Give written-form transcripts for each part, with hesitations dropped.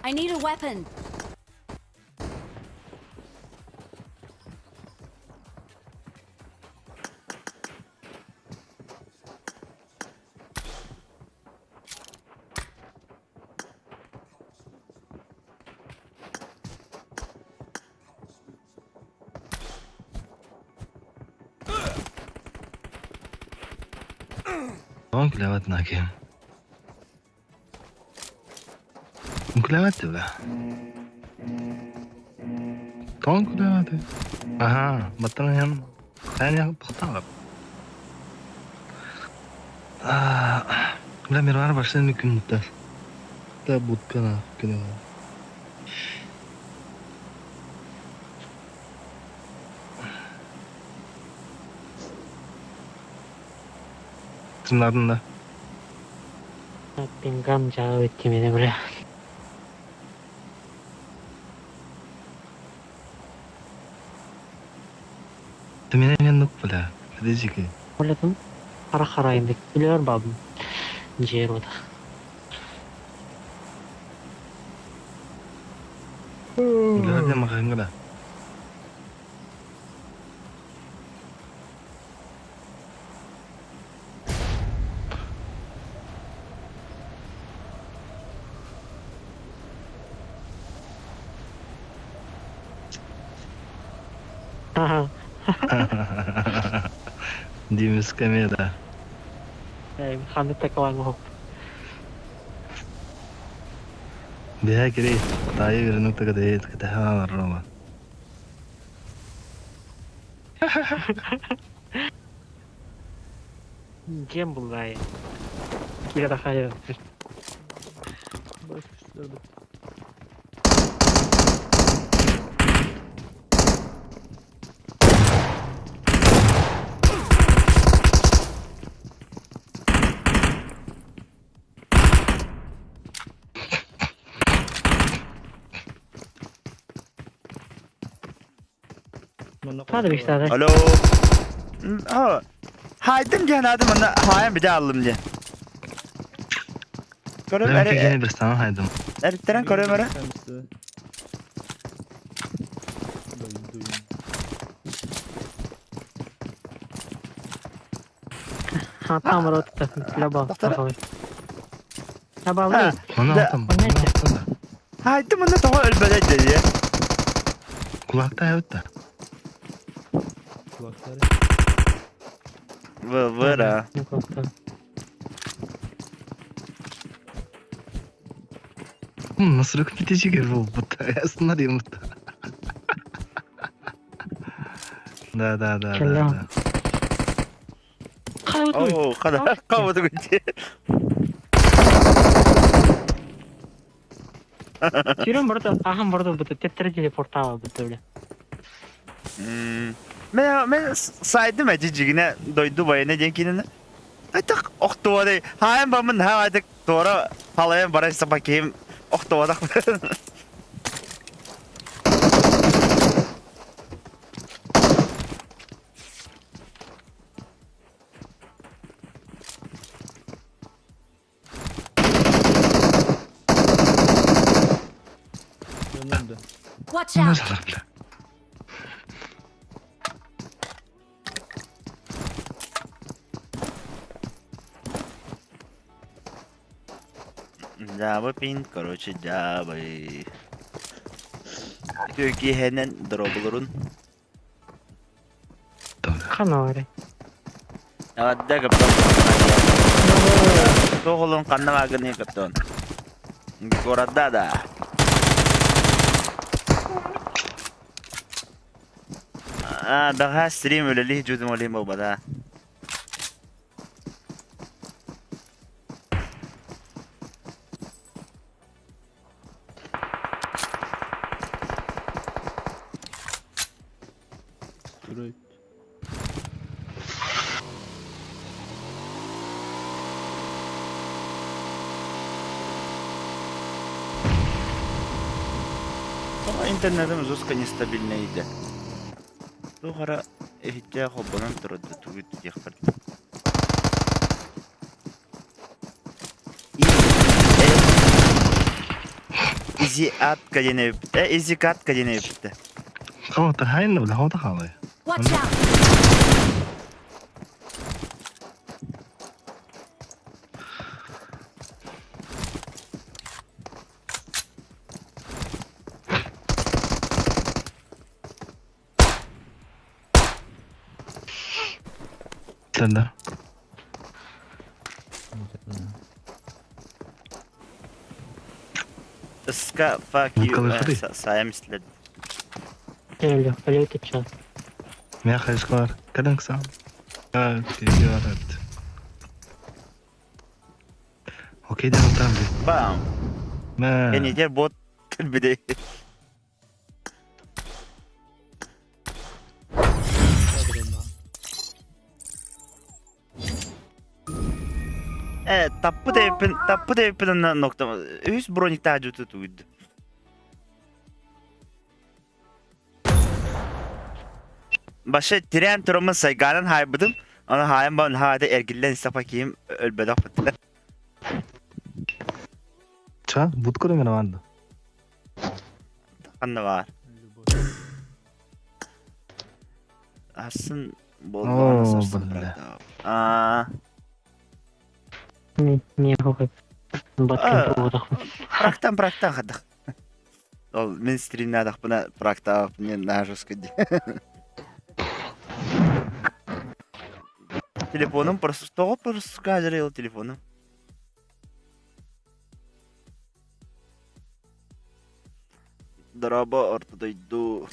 I need a weapon. Оҥкулаабат киһим. Оҥкулаабат да бля. Оҥкулаабат. Аха, баттан иһэн хайан тохтообот. Бля, Мирвар вообще күнүттэ. Та будка күнү. Тымнадın да. Пингам жағы өттемені бля. Ты меня не нук, бля. Подожди-ка. Ойладым. Қара қарайын деп білер бабым. Жер ода. Бля, бля, мағанға да. Димис комеда. Ханды такалан оп. Бля, кирей. Тайы вернук так да это Рома. Кем булгай? Кира хайы. Hadi bir tane. Alo. Ha. Haydım diye adım ona hayım bir de aldım diye. Көрөм Бля, эре кигени бір сан хайдым. эриттерен көрөм эре. Ha tam orada Laba. Laba. Ha. Оны Да. алтым. Оны алтым да. Haydım ona тоҕо өлбөдө диye. Кулакта evet да. Вы выра. Nasıl bitecek bu bu Aslında değil mutlu. Да, да, да, да, да. Оо хада кабыды күнче. Сүрүн burada, aha burada bu tetter телепортава bu böyle. Мен мен сайдым эжи жигине дойду байына диэн кинини. Айтак охтуады. Хайым бамын ха айтак тора халайым барайса баким охтуадак. Watch out! Nasıl бля? Жабы пин, короче, жабы. Türkiye henen дробулурун. Канары. Адда каптон. Тоголун каннамагыны каптон. Города да. А, daha стрим өлели жудум олим бада. Интернетим жестко нестабильный иде. Тугара эхитте хоббонон турду тугут диэхпэр. И Э Изи атка диэн эбиппит. Э, изи катка диэн эбиппит. Хавата хайна бля, хавата халай. Watch out! Сэнда. Ыска fuck you. Муткалышырый. Сайым истилер. Өлө, өлө тыча. Мя хайышкалар. Кадан ксам. А, ти Окей, да, там. Бам. Мә. Энитер бот кэлбиде. Э, таппыт эбиппин, таппыт эбиппин онно нокта. Үс брониктаах дьуту тугуйду. Башы тирээн тураммын сайгаанан хаайбытым. Аны хаайан баран хаата эргиллэн истэхпэ киһим өлбөтөх бытта. Ча, бут көрөмөн аванды. Ханна баар. Асын боллоҕуна Оо, сарсын бля. Аа, Ми ми хохой. Баткан туодах. Практан практан хадах. Ол мин стримнадахпына практаах мне на жестко ди. Телефоным просто тоҕо просто кажырыл телефоным. Дорообо орто дойду.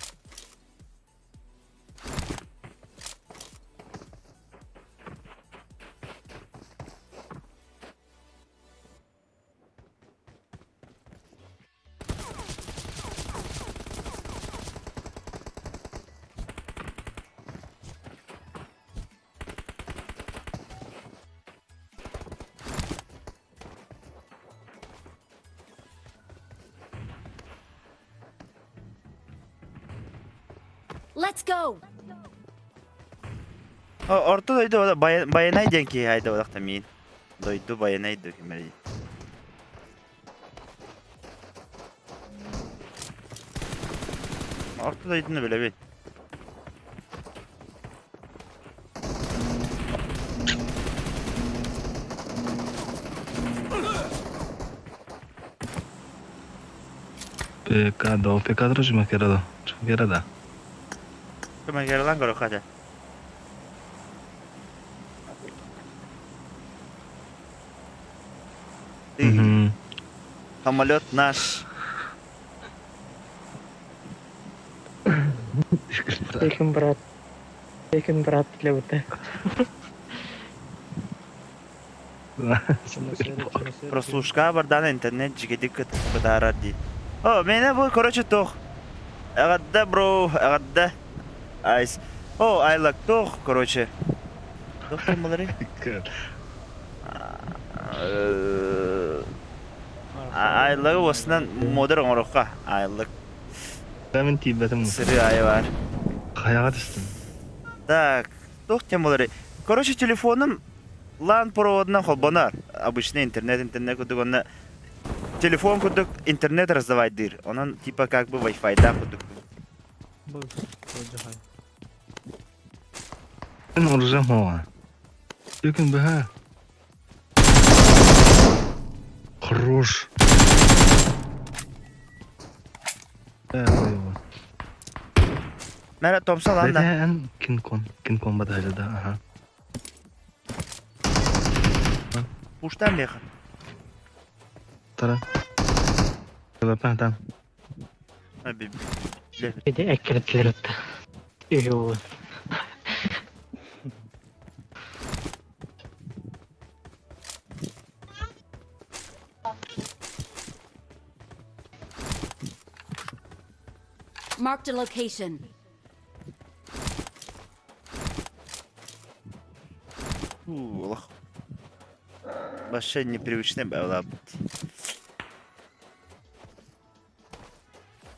Let's go! Орто дойду Байанай диэн киһи айда миин. Дойду Байанай документ. Орто дойдуну билэбин. Pecado, pecado чумакерада. Чумакерада. Чумакералан көрөххө Мгм. Самолет наш. Бекин брат. Бекин брат леуте. Прослушка бардан интернет жигедик кытарар дейт. О, мене бу, короче, тох. Агадда, бро, агадда. Айс. О, I like тох, короче. Тох кем болар? I like осынан модер оңорокка. I like Мен тиибэтим. сыры ай бар. Хаяга түстүм. Так, тох тем болар. Короче, телефоным LAN проводынан холбонар. Обычный интернет, интернет кудук онна телефон кудук интернет раздавать дыр. Онон типа как бы Wi-Fi да кудук. Мен оружие хоа. Юкин бха. Хорош. Э, ой, Мәрә томса лан да. Эн кинкон, кинкон бадажы да, ага. Пуштан леха. Тара. Там, там. Биди эккиретлеритте. Үһү. Marked a location. Аллах. Вообще непривычный была.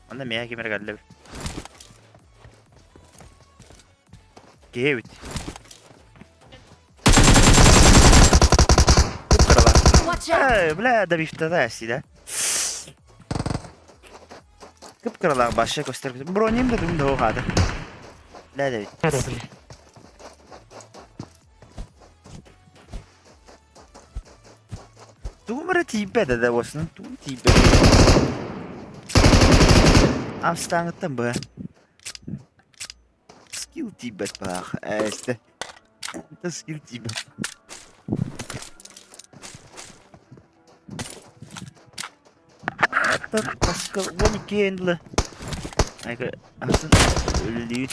Анда мия кемер галле. Кевит. Watch out! Эй, бля, да бифта да, си, да? Кып-кыралаах башша көстөр. Броним да тугум да хаата. Лэ Эрэ били. Тугум эрэ тиийбэт да уосунан тугум тиийбэт. Амстааҥыттан быһа. Скилл тиийбэт баах. Ээ, скилл тиийбэт. Паскал 12 дылы. Айка ахсын үлэлиир.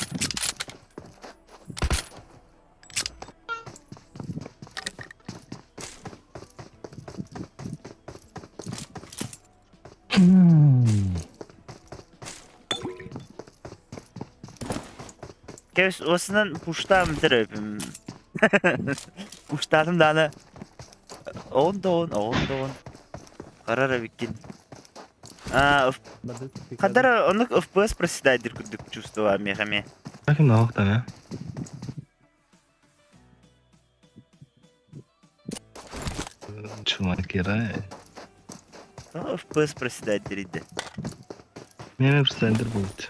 Кэс осынан пуштаам төрөпүм. Пуштаатым дааны он да он, он да он. Карар эбиккин. А, Хадара оннук FPS проседайдыр курдук чувствовал миэхэ эмиэ. Ким наахтан э? Чумакера. FPS проседайдыр иде. Мене проседайдыр будет.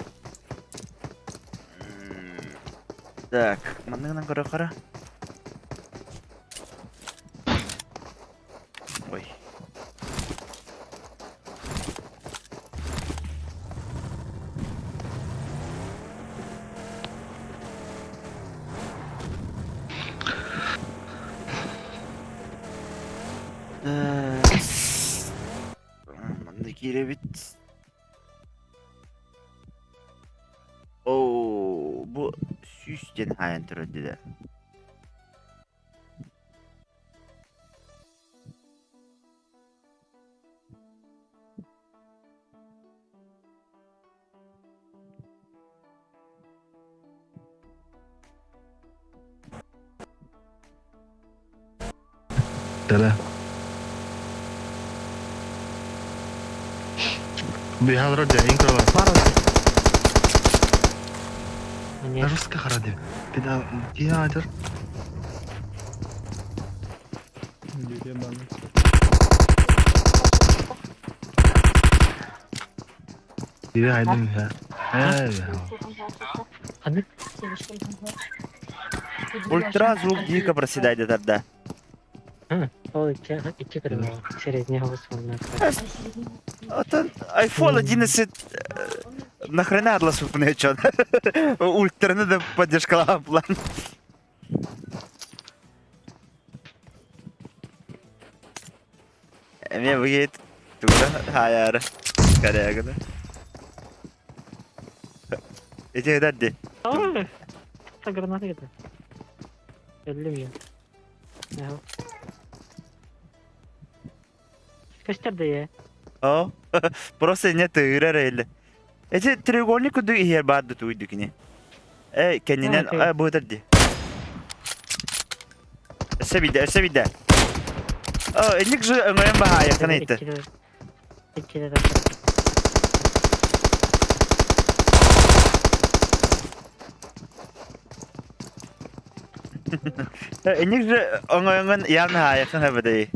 Так, манныгынан көрө хара. Ой. Манна киирэбит. Оо, бу сүүс диэн хаайан турар дилэр. Дара. Бихалро дьайын көрөр. Бар Нет. Русска харади. Педа театр. Бире хайдым я. Э. Ханнык? Ультразвук дико проседает тогда. Ол икки икки көрүҥ средний голос уонна Отон iPhone 11 нахрена атлас выпнечен. Ультраны да поддержкалаан план. Эмиэ выйет тугура хаайаары. Корягына. Ити ыдар ди. Та граната где Өллүм я. Көстөр да я. О, просто не тыырар эле. Эти треугольник кудук иһэр баар да туйду кини. Э, кэннинэн э быытар ди. Өссө биирдэ, өссө биирдэ. О, инник же өҥөйөн баһаайаххын ыйытты. Иккиде Инник же өҥөйөҥҥүн явно хаайаххын эбэтэй.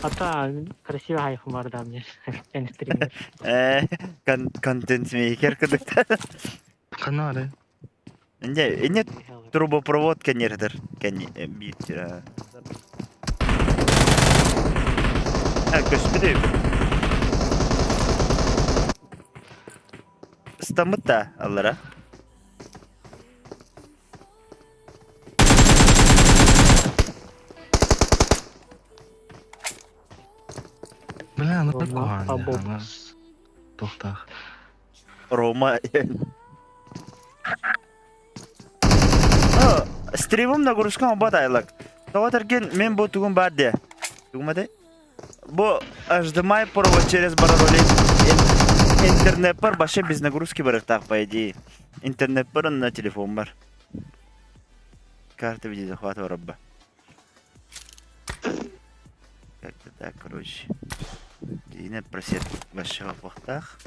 Ата красиво хайхум бар да мне. Эн стример. Э, контент мейкер кыдыкта. Канары. Инде, инде трубопровод кэннердер. Кэнни биир Көспүтү. Ыстаммыт да аллара. Бля, аны Рома куһаҕан аны Абобус. туохтаах. Рома. Стримым нагрузкам оба дайлак. Тоҕо тэрген мен бу тугум баар диэ. Тугум этэй? Бу HDMI провод через бараролей интернет бар вообще без нагрузки барыктаах по идее. Интернет бар на телефон бар. Карта видеозахвата барабба. Как-то так, короче. Дина просет вообще вахтах.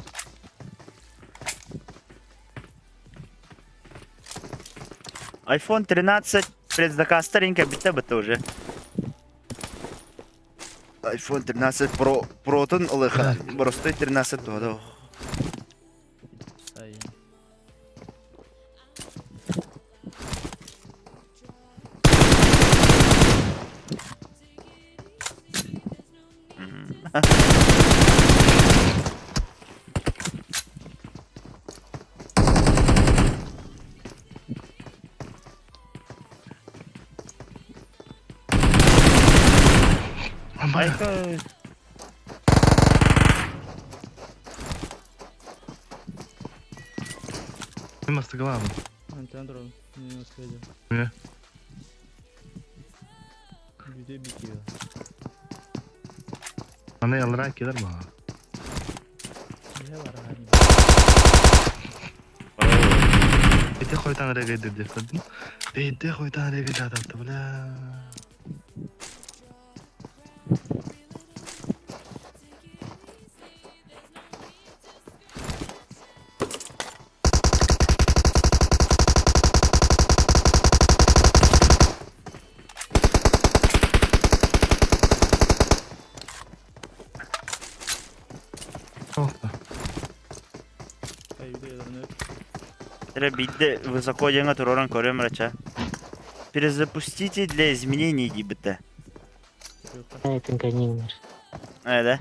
iPhone 13 предзаказ старенькая битте бітті уже. iPhone 13 Pro Pro'тун ылыха. Простой 13 туһада. Айка. Мастыгалаабын. Антон турабын. Минус следе. Мэ. Бүдэ битиэ. Аны аллараа кэлэр маа. Иһэ барахан. Ити хойтан эрэ деп көрдүм. Бэйдэ хойтан эрэ датапты бля. Oldu. Эрэ биирдэ высоко диэҥҥэ туруоран көрүөм эрэ Перезапустите для изменений диэбитэ. Этин кэнниҥнэр. Ээ да?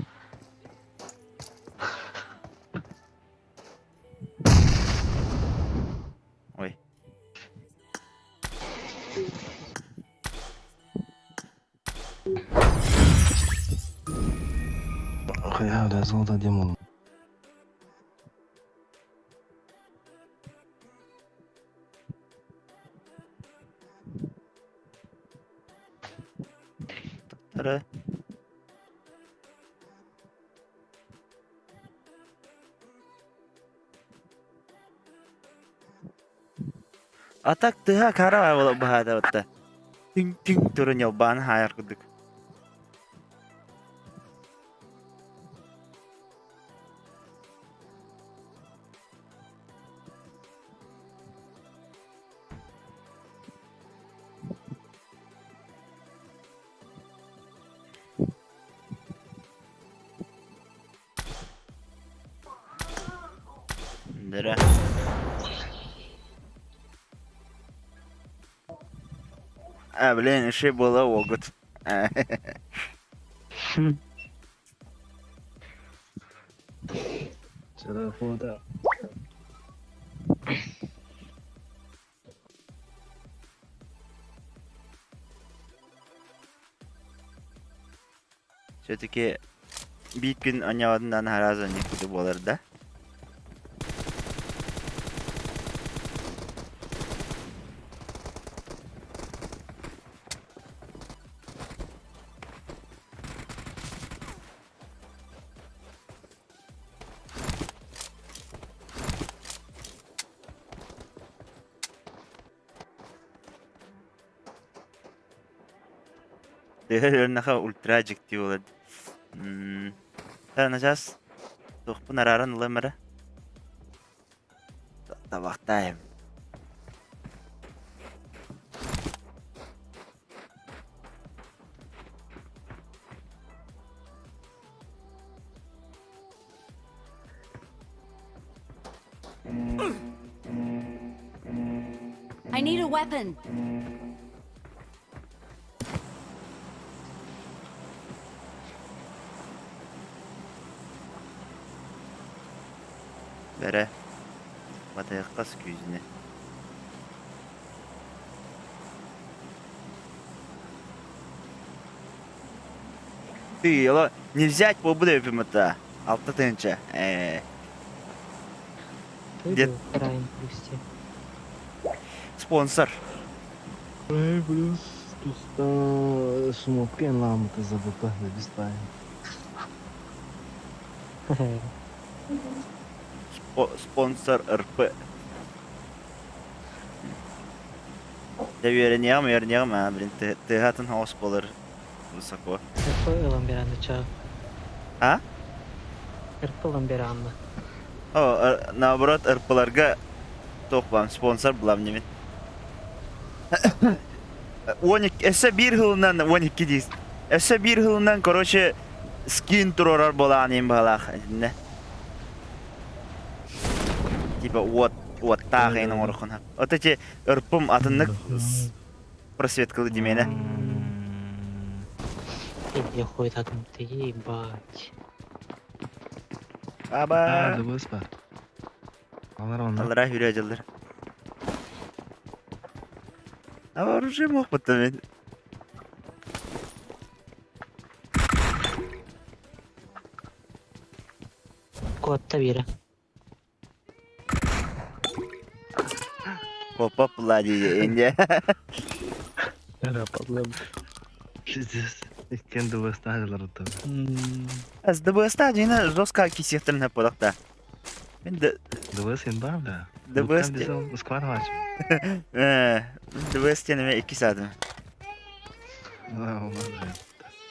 Ой. Хайа, бля, золото демон. Тара. А так тыһа хара быһаата батта. Түҥ-түҥ туран ньалбаан хаайар курдук. Дырэ. А, блин, еще было огут. Телефода. Все-таки биир күн анньаҕытынан араас анньык буолар да? Төһө ультра дьикти буолар. Начаас туохпун арааран ылыам эрэ. Табахтаайым. I need a weapon. Бэрэ. Батыйахха скүүзүнэ. Ты, не взять буолбут эбиппин это. Алта тыһыынча. Ээ. Дед. Прайм плюс Спонсор. Плюс туста шмотка ламата забыта, забистаем. Спонсор РП. Дьэ үөрэниэҕим, үөрэниэҕим аа, блин, тыаһатын хаос буолар высоко. РП ылан беранны чаа. А? РП ылан беранны. О, наоборот, РПларга туох баам, спонсор булам ньимин. 12, өссө биир сылынан 12 дии. Өссө биир сылынан, короче, скин туруорар буолаҕын иһин баһылаах итиннэ. Типа уот, уоттаах иһин оҥороххун. Вот эти РПм атыннык просветкалы димиэнэ. Я хуй там ты ебать. Аа, Аба. ДБС бар. Алар онно. Аллара хүрэ дьыллар. А оружие мог потом мен. Куотта биэрэ. Попа плади инде. Эрэ падлым. Пиздец. Иккен ДБС таһалар оттон. Аз ДБС та жина жестко кисехтерин подакта. Мен ДБС ин бар бля. ДБС десем сквар вач. ДБС тенеме 2 саатым. Аа, олар.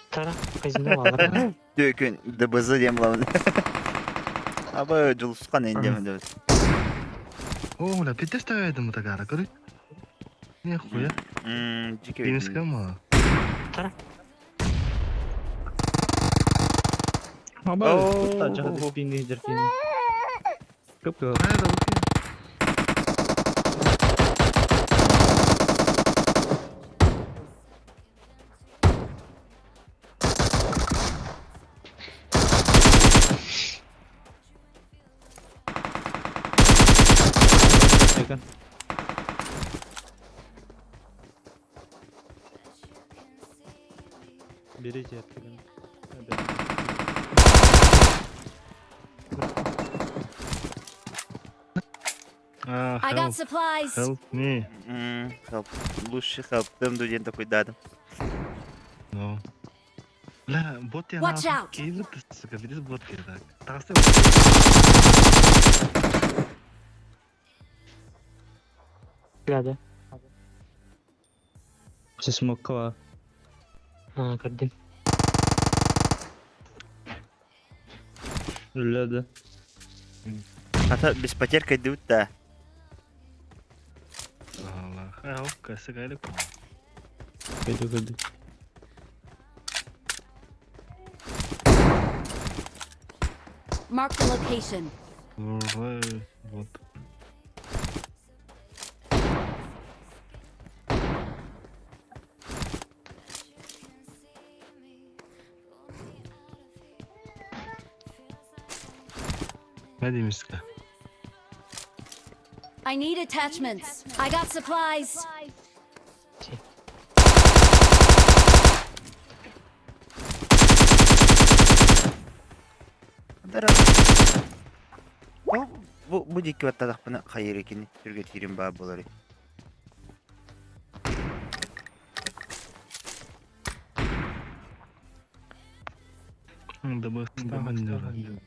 Тара, казино алар. Төкүн ДБЗ диэн буолабын. Аба дьулусхан индем деп. О, бля, пиздец тавайдым тагара, көрүй. Не хуя. Жеке. Демеске ма? Тара. Аба, Оо. та жахады пинги жеркин. Көп көп. Хайда окей. Yakın. Biri жеркин. Аа, I got help. supplies. Help me. Help. Лучше help. Дым диэн такой дадым. No. Бля, бот я Watch out. Кийлip сука, видишь бот так. Тағысы Бля, да. Смокка. Аа, көрдүм. Үлләді. Ата без потерь кайдыбыт да. Allah. Help, касы гайлы. Көді көді. Marked a location. Вот. Ne demiştik? I need attachments. I got supplies. Дара. О, бу бу дикки баттадахпына хайыр экини түргө тиирин баа болор. ДБС тағын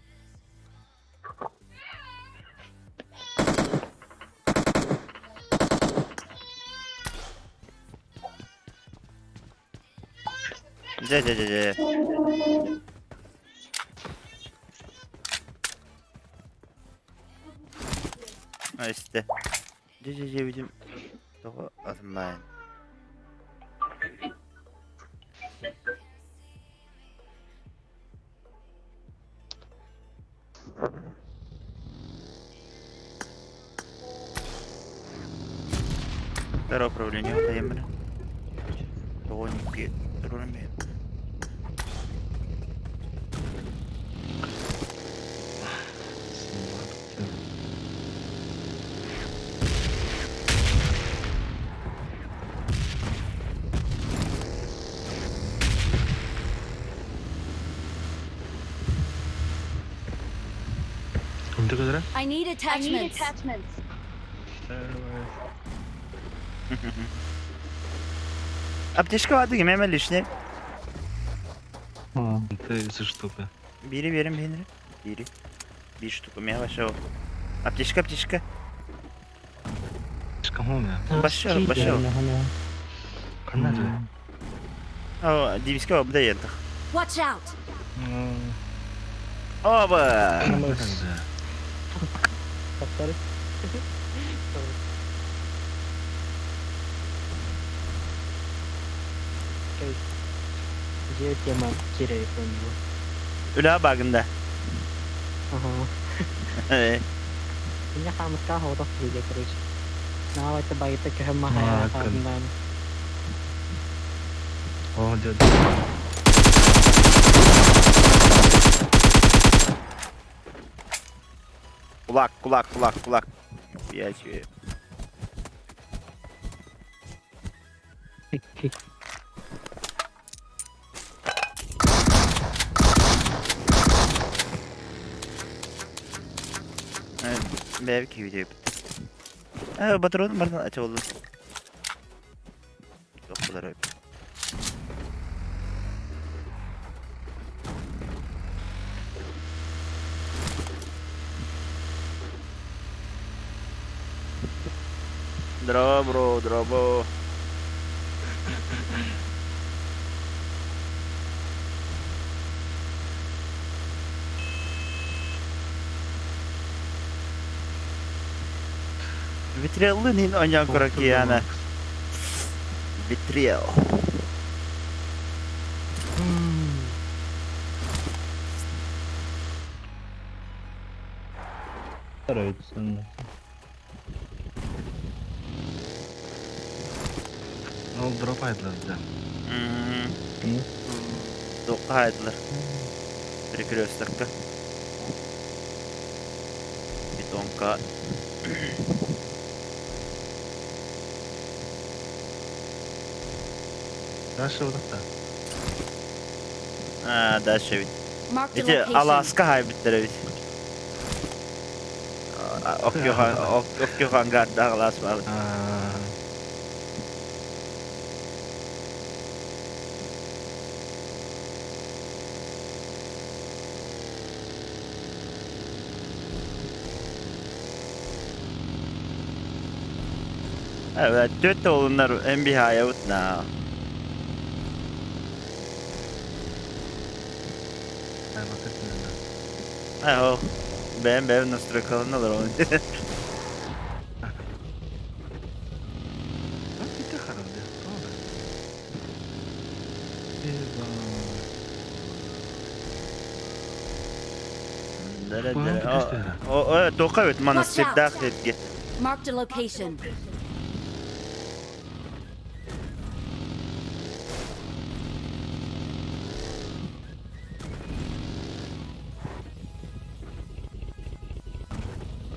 Жа жа жа жа. А işte. Жа жа жа видим. Того атмайын. Второе управление отаемыр. Того никке турунме. Кімді көдірі? I need attachments. Аптечка барды кеме лишний. Ты за штука. Бири берим бенри. Бири. Bir штука меня вообще. Аптечка, аптечка. Шкамон я. Башо, башо. Қандай же? О, дивиска обда ентах. Watch out. Оба! Таптары. Дьиэ тема киирэ понял. Үля багында. Ага. Меня хамыска хода фриде, короче. Навайте байта кэм махая Макын. хандан. О, дед. Кулак, кулак, кулак, кулак. Я тебе. Бэйэбит киһибит эбит. Батырын бардан ача болду. Жоқ бұлар Здорово, бро, здорово. Витреллын иһин оонньоон көрөр киһиэхэ Витрел. Ол дроп айдылар да. Туохха хаайдылар? Перекрестокка. Бетонка. Дальше вот так. А, дальше ведь. Marked a Ити location. Аласка хаайбыттар эбит. Оккюхангардаах алаас баар. Evet, түөрт уолуннар МБХ-ябыт на. Оо, бэйэм бэйэм настройкаланалар оны. О, тоққа өт монастырьдаах сиргэ. Marked a location.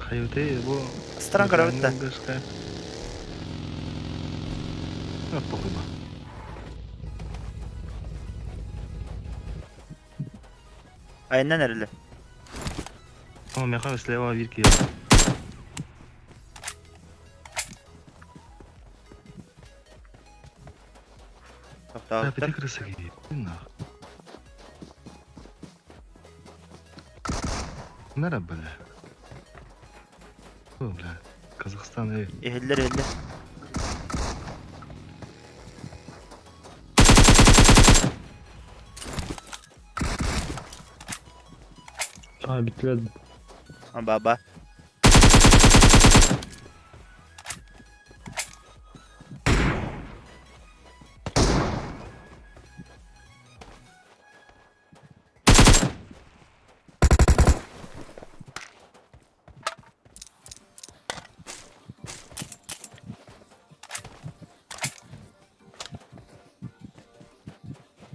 Хайутей бу Стран көрөбүт да. Похуй ба. Айынан эрэлэ. О, меха слева вирки. Тохтообуттар. Бля, крыса киһи. Нах. Нара, бля. О, бля. Казахстан, эй. Иһиллэр иһиллэр. А, бүттүлэр. Баба.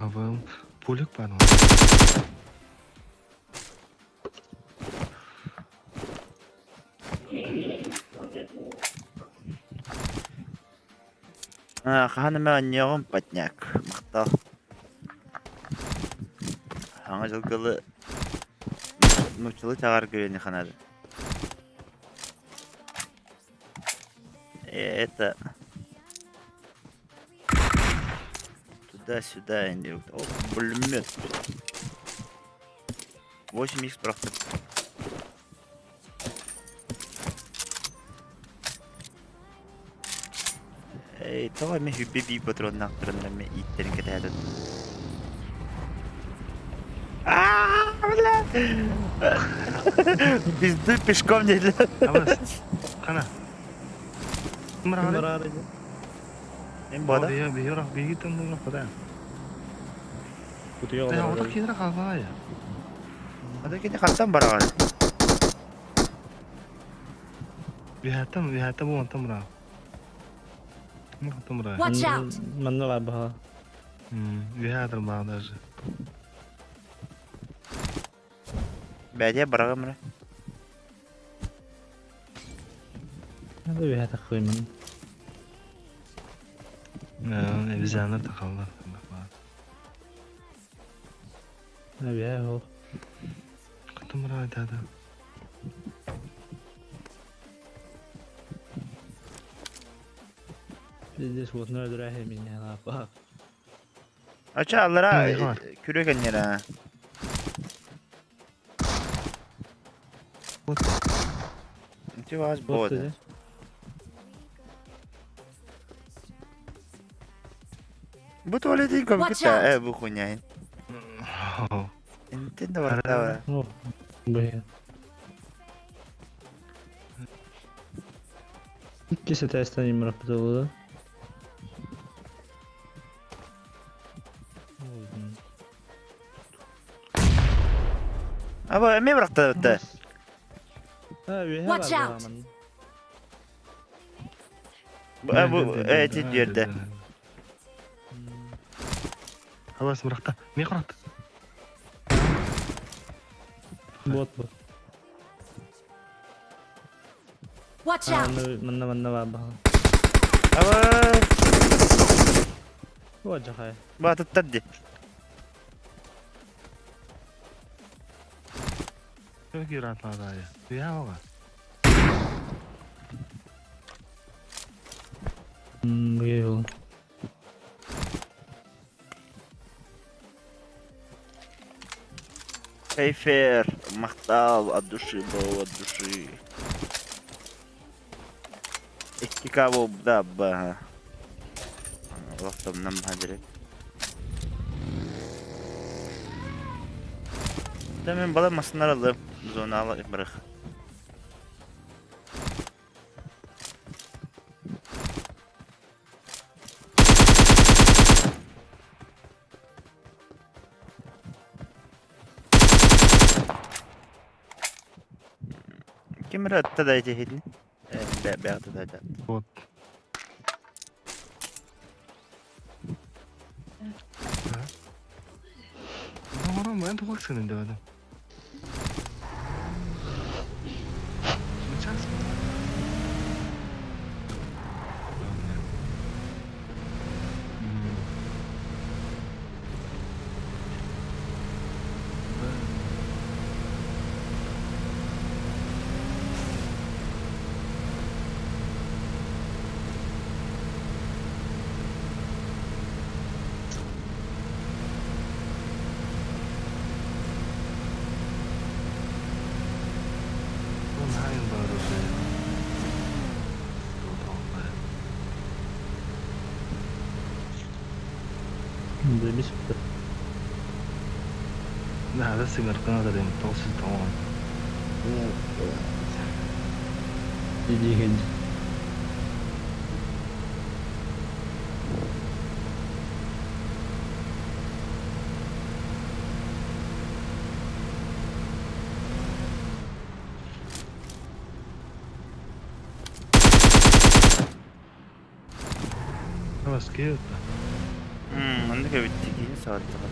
АВМ. Пулик панел. Хаһан эмэ оонньуоҕум подняк. Махтал. Саҥа дьылгылы нууччалыы таҕар гүрэни ханады. Это туда-сюда О, пулемет. 8 х просто. Эй, тоҕо эмэ хүбби бии патроннаахтарынан эмэ ииттэрин кэтэһэтин. Аа, бля! Пизды пешком не Абас. Хана. Мыраары. Мен бода. Ата кини хантан бараҕын? Watch out! Манна бар баха. Бэдиэ бараҕым эрэ. Үөһэ таххыймын. Обезьяна тахаллар. Үөһэ ол. Кытымыра да. Пиздец, вот на өлөрө меня лапа. Ача аллара күрө кэннера. Ити вас бода. Бу туалетин көмкүтэ э бу хуйняйын. Интен да барда. Блин. Икки сэтээстэн имраппыта да. Аба эмиэ бырахтабыта. Watch out! Бу эти дьиэрдэ. Абас бырахта. Мен курат. Вот вот. Watch out! Манна манна бар баха. Аба. Вот жахай. Батыттар ди. Çok iyi rahatladı ya. Ya baba. Бу Кайфер, махтал от души, бро, от души. Икки кабыл да ба. Лохтом нам хадыры. Да мен бала масынар алым. Зона ала бырых. Ким ратта да эти хитни? Бә бә да да. Вот. Оҥорон тугу сынын деп адам. Сейчас. Заебись. Да, да, сигнал канада толсыз тоон. Иди, иди. Бас киют. Онда кебитти кийин сааттыга.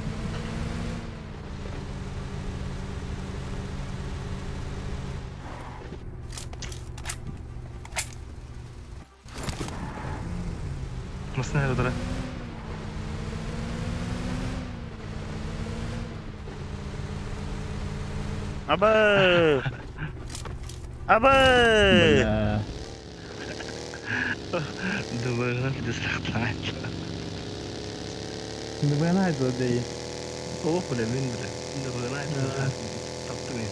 Масына дара. Аба! Аба! Бля. Дубайна дисрахтаат. Дубайна злодей. О, бля, мен бля. Дубайна таптым мен.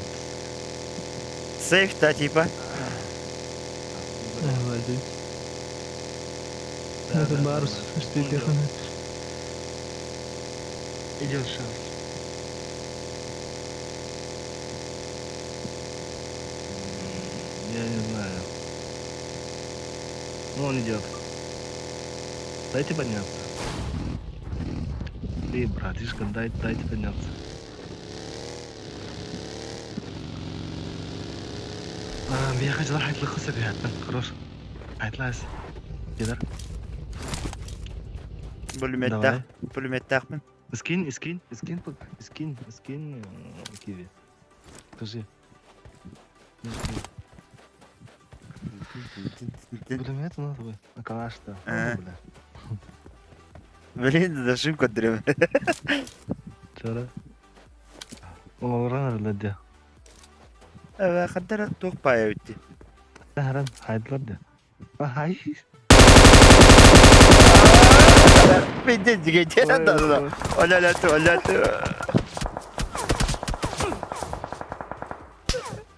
Сейф та типа. Обалдеть. Это Барс, что ты Идет шанс. Я не знаю. Ну, он идет. Дайте подняться. Ты, братишка, дай, дайте подняться. А, я хотел хайтлы бияттан. Хорош. Хайтлас. Кидар. Пулеметтах. Пулеметтахмын. Скинь, скинь, скинь, скинь, скинь, киви. Скажи. Пулемет у нас бы. А калаш-то. А. Бля. Блин, зашим көтүрүм. Чара. Оҥорон эрэллэр дии. Хантара туох паайа эбит дии. Харан хайдылар дии. Хай. Пиздец, дигете. Да, да, да. Оля-ля, оля.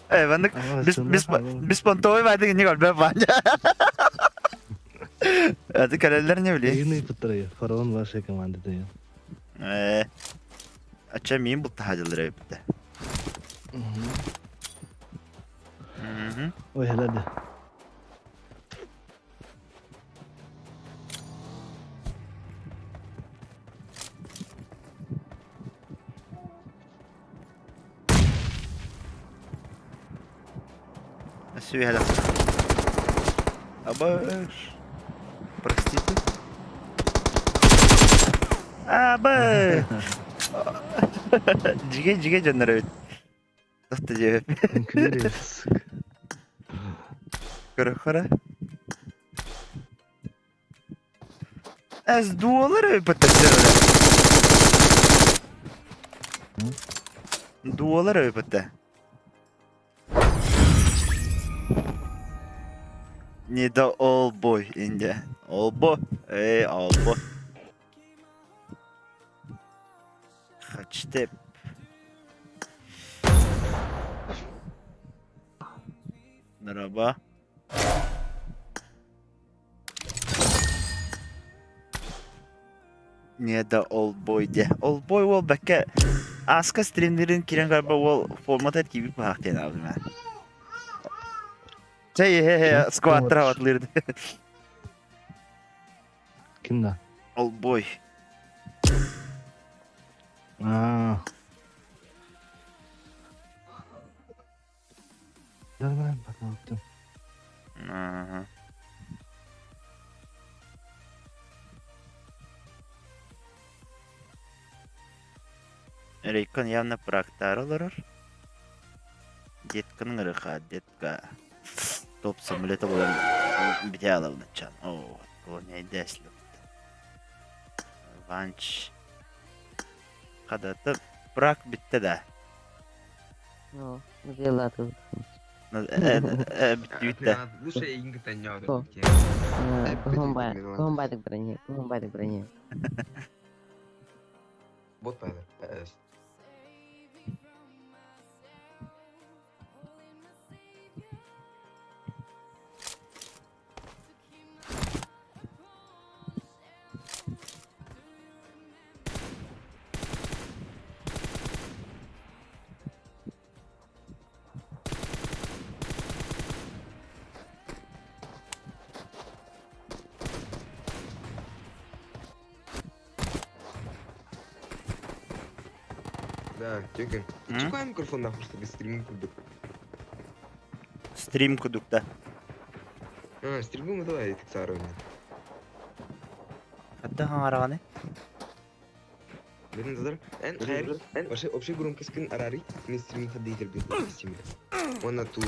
Э, маннык беспонтовый баайдык не көрбө баанньа. Это кэлэллэр не били. Игны пыттарайы. Фараон вашей команды дайын. Э, ача мин бултаһадылар эбитте. Ой, хеләде. Сүһэлэх. Абыш. Простите. Абы. Жиге жиге дьоннор эбит. Тохто диэбэп. Күлер сука. Көрөхөрө. Эс дуолар эбит Дуолар эбит. Не да all boy инде. All boy. Эй, all boy. Хачтеп. Merhaba. Не да old boy де. Old boy ол бәкке аска стримлерин кирен гарба ол формат киби баак ден алдым. Чей хе хе скваттар аватлырды. Ким да? Old boy. Аа. Нормально, потом. Ага. Рейкон явно практар олорор. Детканың ырыха, детка. Топ самолета болан бите алабын чан. О, колония дәслі. Ванч. Қадаты брак бітті да. Ну, дела тут. Бітті бітті. Лучше инга Что? Кухомбадык броне, кухомбадык броне. Бот пайдер. Да, тёкин. Чекай микрофон нахуй, чтобы стрим кудук. Стрим кудукта. А, стриму давай, так сару. Хатта хаңарағаны? Блин, задар. Эн хайр, эн вообще общий громкость кин арари, ми стрим хадды бит стримит. Он на ту.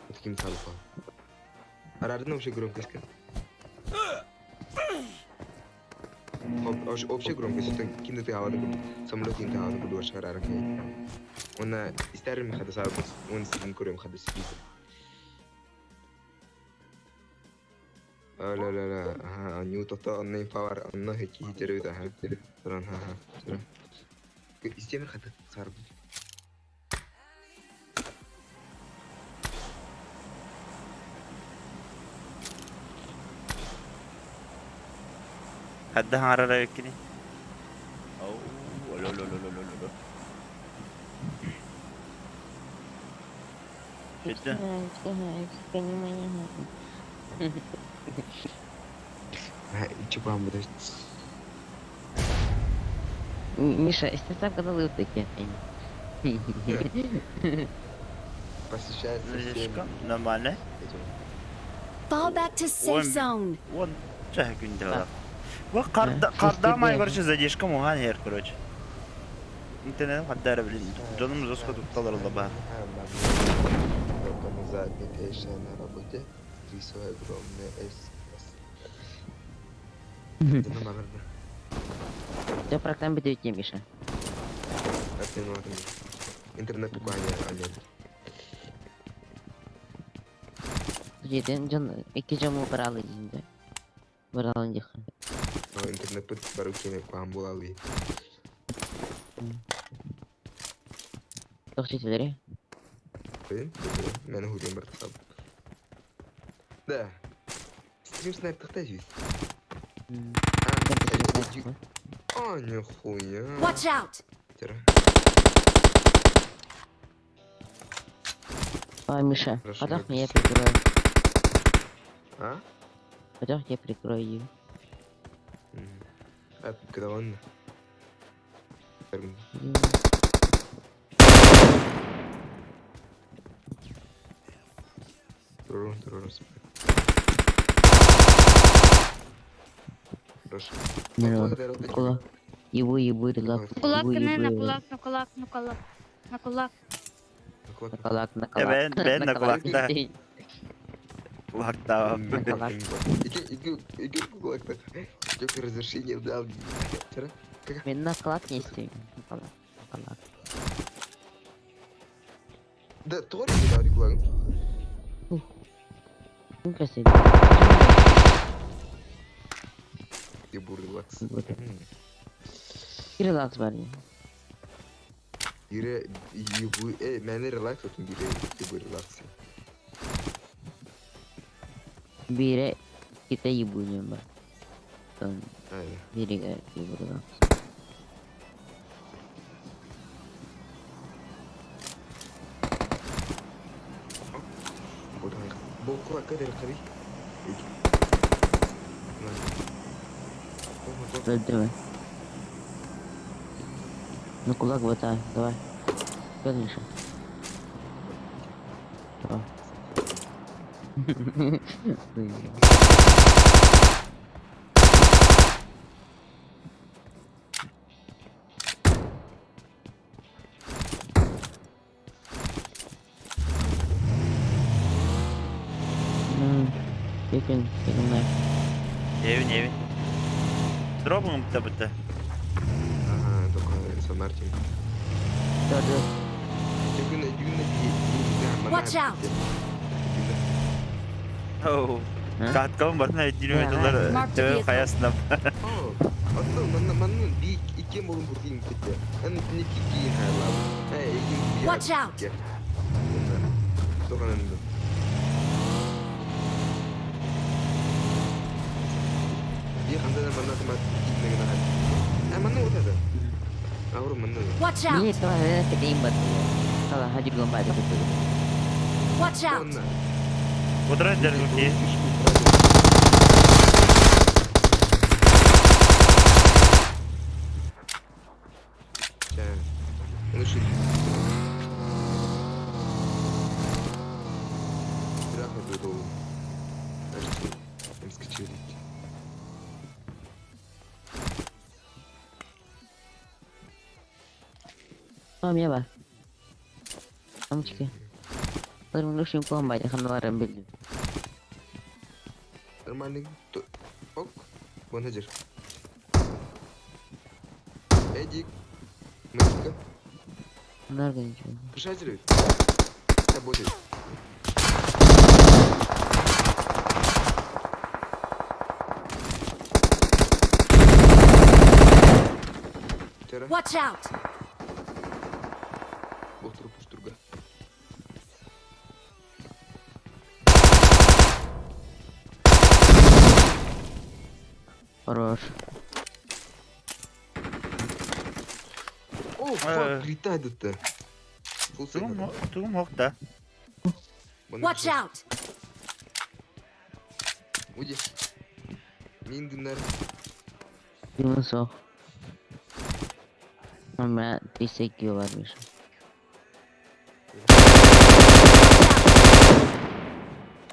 Таким салупа. Арари на общий громкость кин. Общая громкость, это кино ты авады самолет кино авады куду шарара кай. Он истерим хада сарбус, он стрим курем хада спит. لا لا لا ها نيو تطا النين باور النه كي تروي ده ها ترى ها ها ترى استمر خد صار Хадда хаңарара өккини. Оу, ло ло ло ло ло ло. Жетті. Чупам буду. Миша, если сам когда таки. Посещается всем. Нормально. Fall back to safe zone. Вон, чah күндө бар. Бу карда карда май короче задержка мухан ер короче. Интернет каддар билин. Жаным жестко тукталар ба. На работе. Три огромное С. Это наверное. Все программа будет Миша. Это норм. Интернет буквально ален. Жеден жон iki жому бір алы дейінде. Бір алын дейін. Интернет пыт барукене куам булалы. Тоқ жетілері. Блин, мен хурим бір тасап. Да. Стрим снайп тахта здесь. А, нихуя. Watch out! Тира. А, Миша, Хорошо, потом я я прикрою. А? Потом я прикрою ее. А, когда он? Туруру, туруру, Хорошо. Кулак. Его, его, релакс. Кулак не на кулак, на кулак, на кулак. На кулак. На кулак, на кулак. Бен, бен на кулакта. Кулакта. Иди, иди, кулак-то. Только разрешение дал. Мен на кулак не істеймін. На кулак, на кулак. Да, тоже не дал кулак. Ну, красиво. Ебу релакс. Релакс бар не. Ире, ебу, мен релакс отun бире, ебу релакс. Бире kita ibunya mbak. Бире ебу релакс. Бу кулак кадер карый. Давай. Ну кулак вот так, давай. Миша. Давай. You can take a knife. Evin evin. Дробың бітті бітті. Ага, только Сан-Мартин. Да, да. Watch out. Оу. Каткам бартына динамитлар Mark the төбө vehicle. каясына. Ата манна манна би иккен болун бурдин кетте. Аны не кики хайла. Эй, иккен. Watch out. Тоганында. Би ханда манна тама кикнеген ага. А манна отады. Авру манна. Watch out! Не, давай, это имба. Хала, хаджи гомба это. Watch out! Отыра дәргүке. Ну что? Страх это был. Кажется, им скачали. Oh, mia ba. Амчики. Ларым лучше им бай, ханварым билдим. Нормальный. Ок. Вон хажир. Эдик. Мышка. Нарга ничего. Пришатели. Работает. Watch out! Oturup пуштурга. Хорош. О, fuck, retarded. Full Тугум тугум хокта. Watch out! Уйди. Миндинер. Минусов. У меня 300 кило бар, Миша.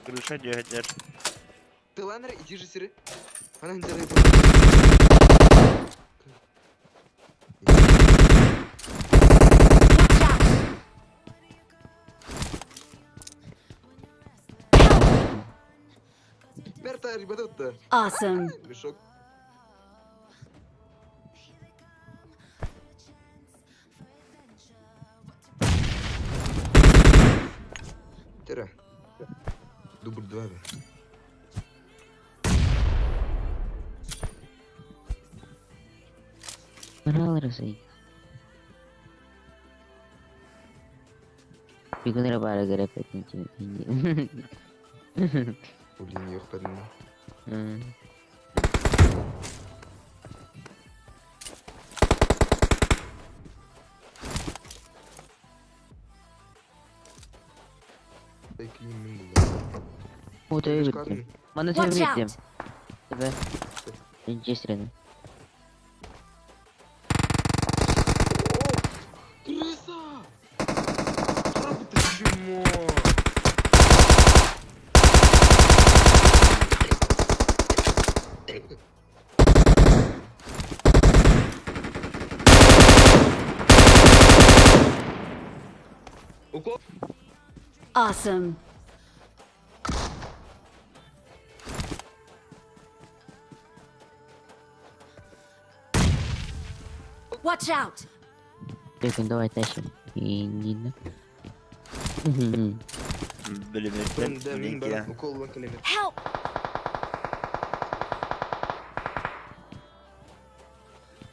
Крыша дьөһөтер. Ты ланер, иди же сыры. Она не делает. Watch out! Help! Ребята, Awesome. мешок. Тера. Дубль два. Понравилось. Бүгүн эрэ баара көрөппөтүн Блин, я подумал. О, төбө бүттүм. Маны төбө Watch бүттүм. out! Төбө. Инчестрeni. Крыса! Ты чмо! Укол! Awesome. Watch out! Бүгүн давай тащим. Иннин. Билимиртен Да, мин бар. Укол лан калемер. Help!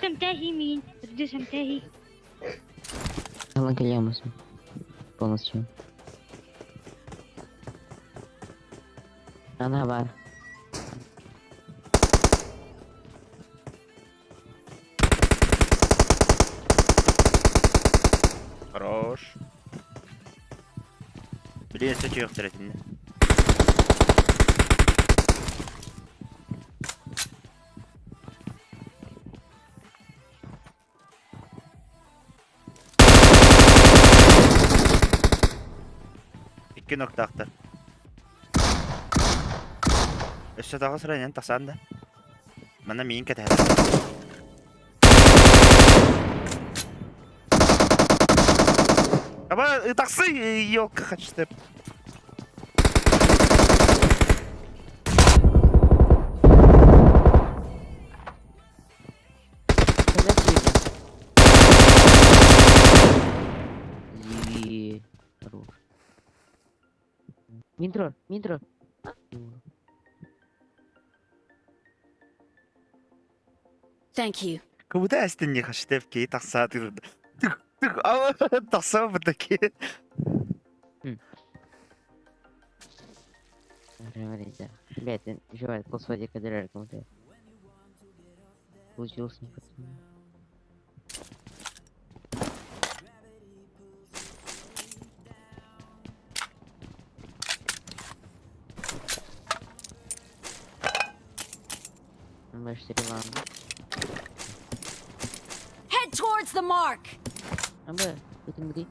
تنتهي مين؟ بدي تنتهي. Алан кэлиэмэс. Полностью. Ана бар. Хорош. Блин, сөтө yok третинде. Икки ноктаахтар. Өссө таҕыс ранен тахсан да. Манна миин кэтэһэр. Аба таксы елка хачтып. Зи. Хорош. Минтро, Минтро. Thank you. Куда эстен хачтып ки такса тык тык а такса бу таки. Блять, желает полсводика кадырар кому-то. Получилось не пацаны. М4 Head towards the mark! Амба, бүтүн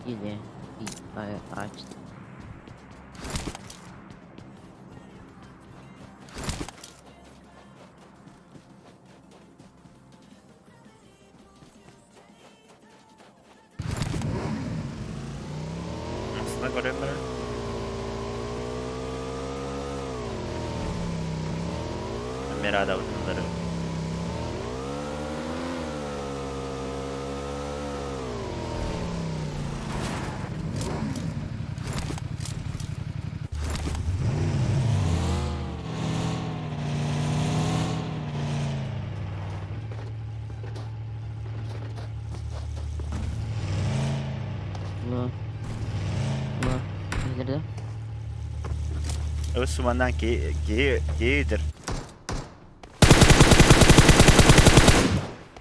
Или А4. Aslında görüyorum ben. Merada bunları. Ну. Ну. Nerede? Osman'dan ki ki kidir.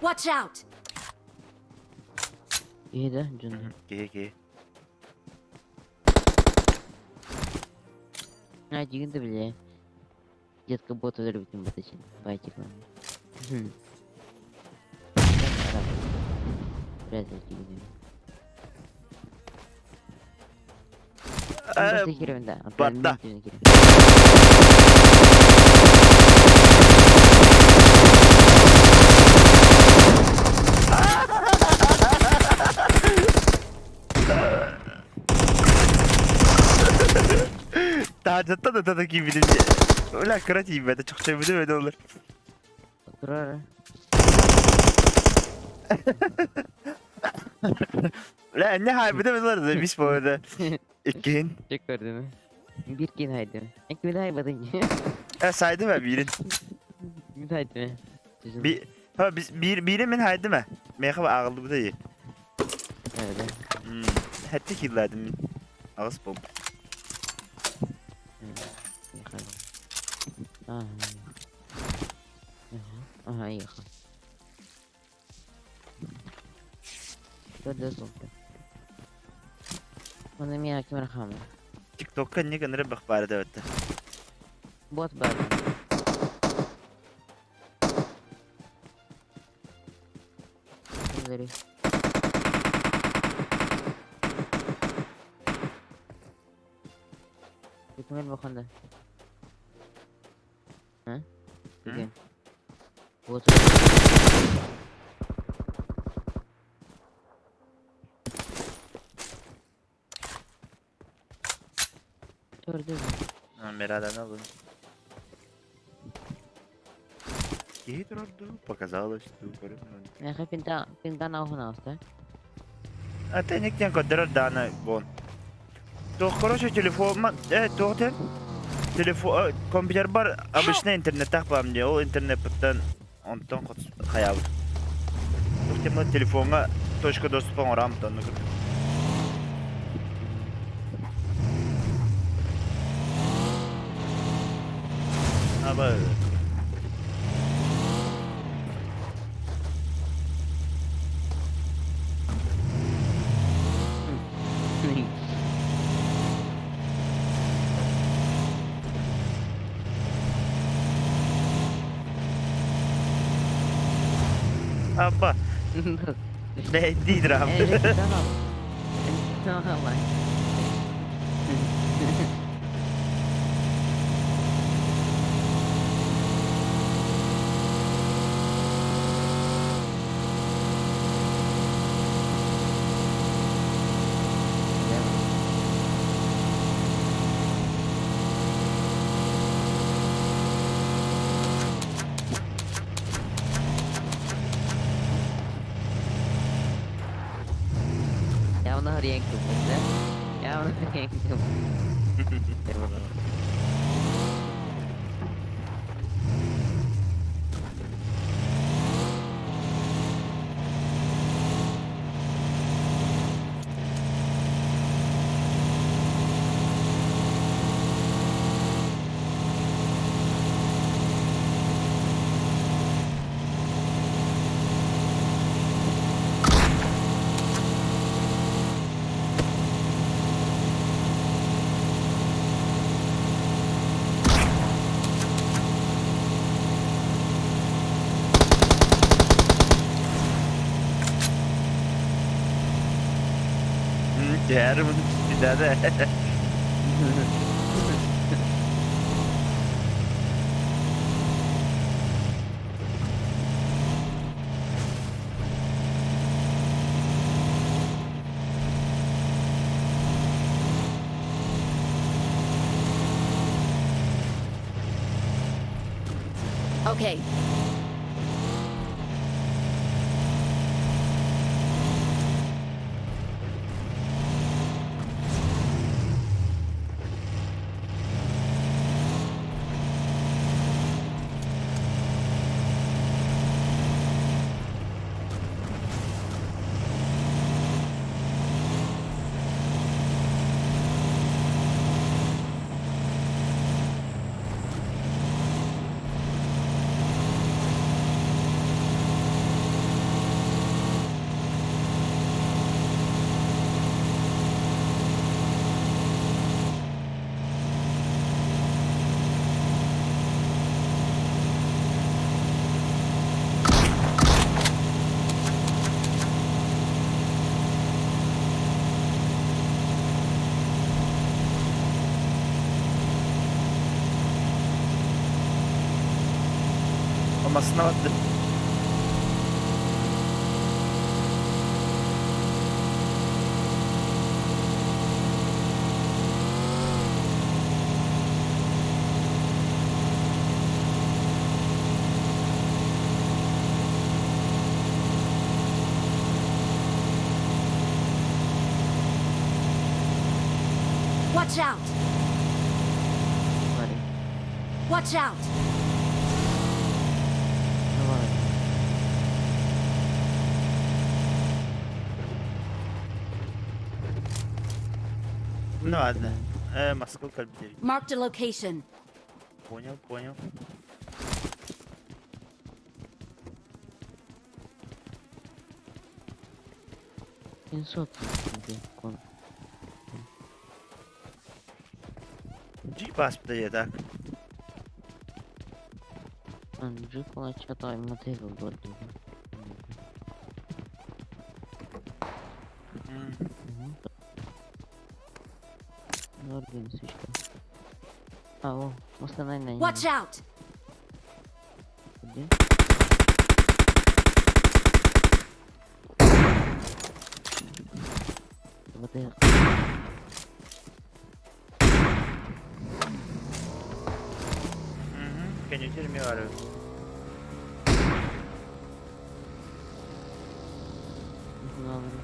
Watch out! İyi de canım. Ki ki. А, дигин бile. Детка бота өлбүтүн бат için. Байтик lan. Biraz дигин. Барда. Таһдьаттан да тата киирбитим дии. Бля, кыра тиийбэтэ, чохчойбутум эбэтэ олор. Турар. Бля, энне хайбытым олор да бис буолда. Иккиһин. Чек көрдүм. Бир кин хайдым. Эки bir haymadın. Э, сайдым э биирин. Bir haydım. Би ha biz bir бири мин хайдым э. Меха ағылды да. Evet. Хәтте килладым мин. Ағыс бол. Aha. Aha iyi. Көрдө солта. Оны мен ким рахам. ТикТокка не гыныры бах бары да өтті. Бот бар. Кимдери? Көңіл бақанда. А? Деген. Вот. Төрдө. Номерадан алын. Киһи турарду, показалось, Меха пинта пинтан аухын алста. А ты никтен көдөрөр дааны бон. Туох, короче, телефон, туох тен? Телефон, компьютер бар, обычный интернет бам де, ол интернет бұттан, онтон хаябыт. Туох тема телефонга точка доступа оңорам, тонну күрдүм. Аба. Аба. Не дидрам. Явно ренку, да? Явно ренку. Түһэр да. Okay. Массыына барда. Watch out! Бары. Watch out! Давай. Ну ладно. Москву кэлбит. Marked a location. Понял, понял. 700 кон. Джип ааспыта так. Джип что-то мотив был. Нордин, сучка. А, о, установи Watch out! Где? Вот это. Кэннитер миары. Добре.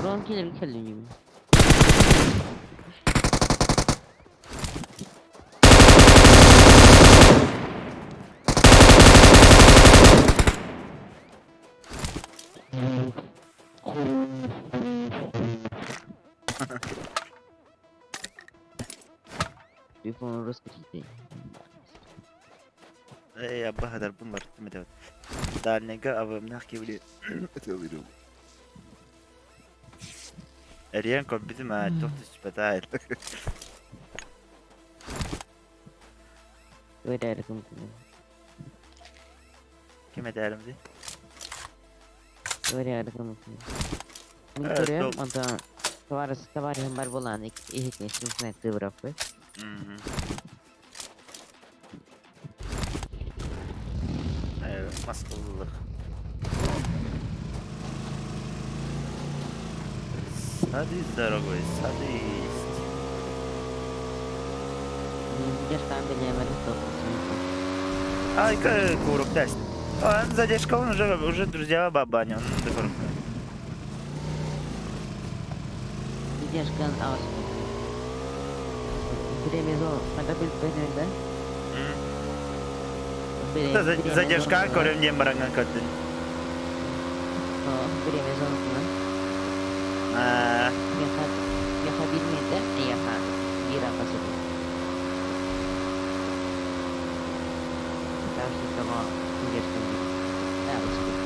Рон киллер кэллиҥ Телефон раскрытый. Эй, аббаһадар бун барыттым этэ. Дальнайга абымнах кибили. Эрийэн көрбүтүм аа, туох түспэтэ. Көрөөрү Ким этээрим дии? Көрөөрү Мин көрөм, онтон товарищ товарищым бар буолан иһитин смешной тыбыраппыт. Мас ыллык. Садись, дорогой, садись. Ай, курок тест. Он задержка, он уже друзья бабаня, он до Задержка аус. Время зон, да? Задержка көрөм диэн бараҥҥа көрдүн. Время зонатына. Миэхэ биир мүнүүтэ, эйиэхэ биир аҕа сытар. Так что тоҕо задержка биир. Аҕыс биир.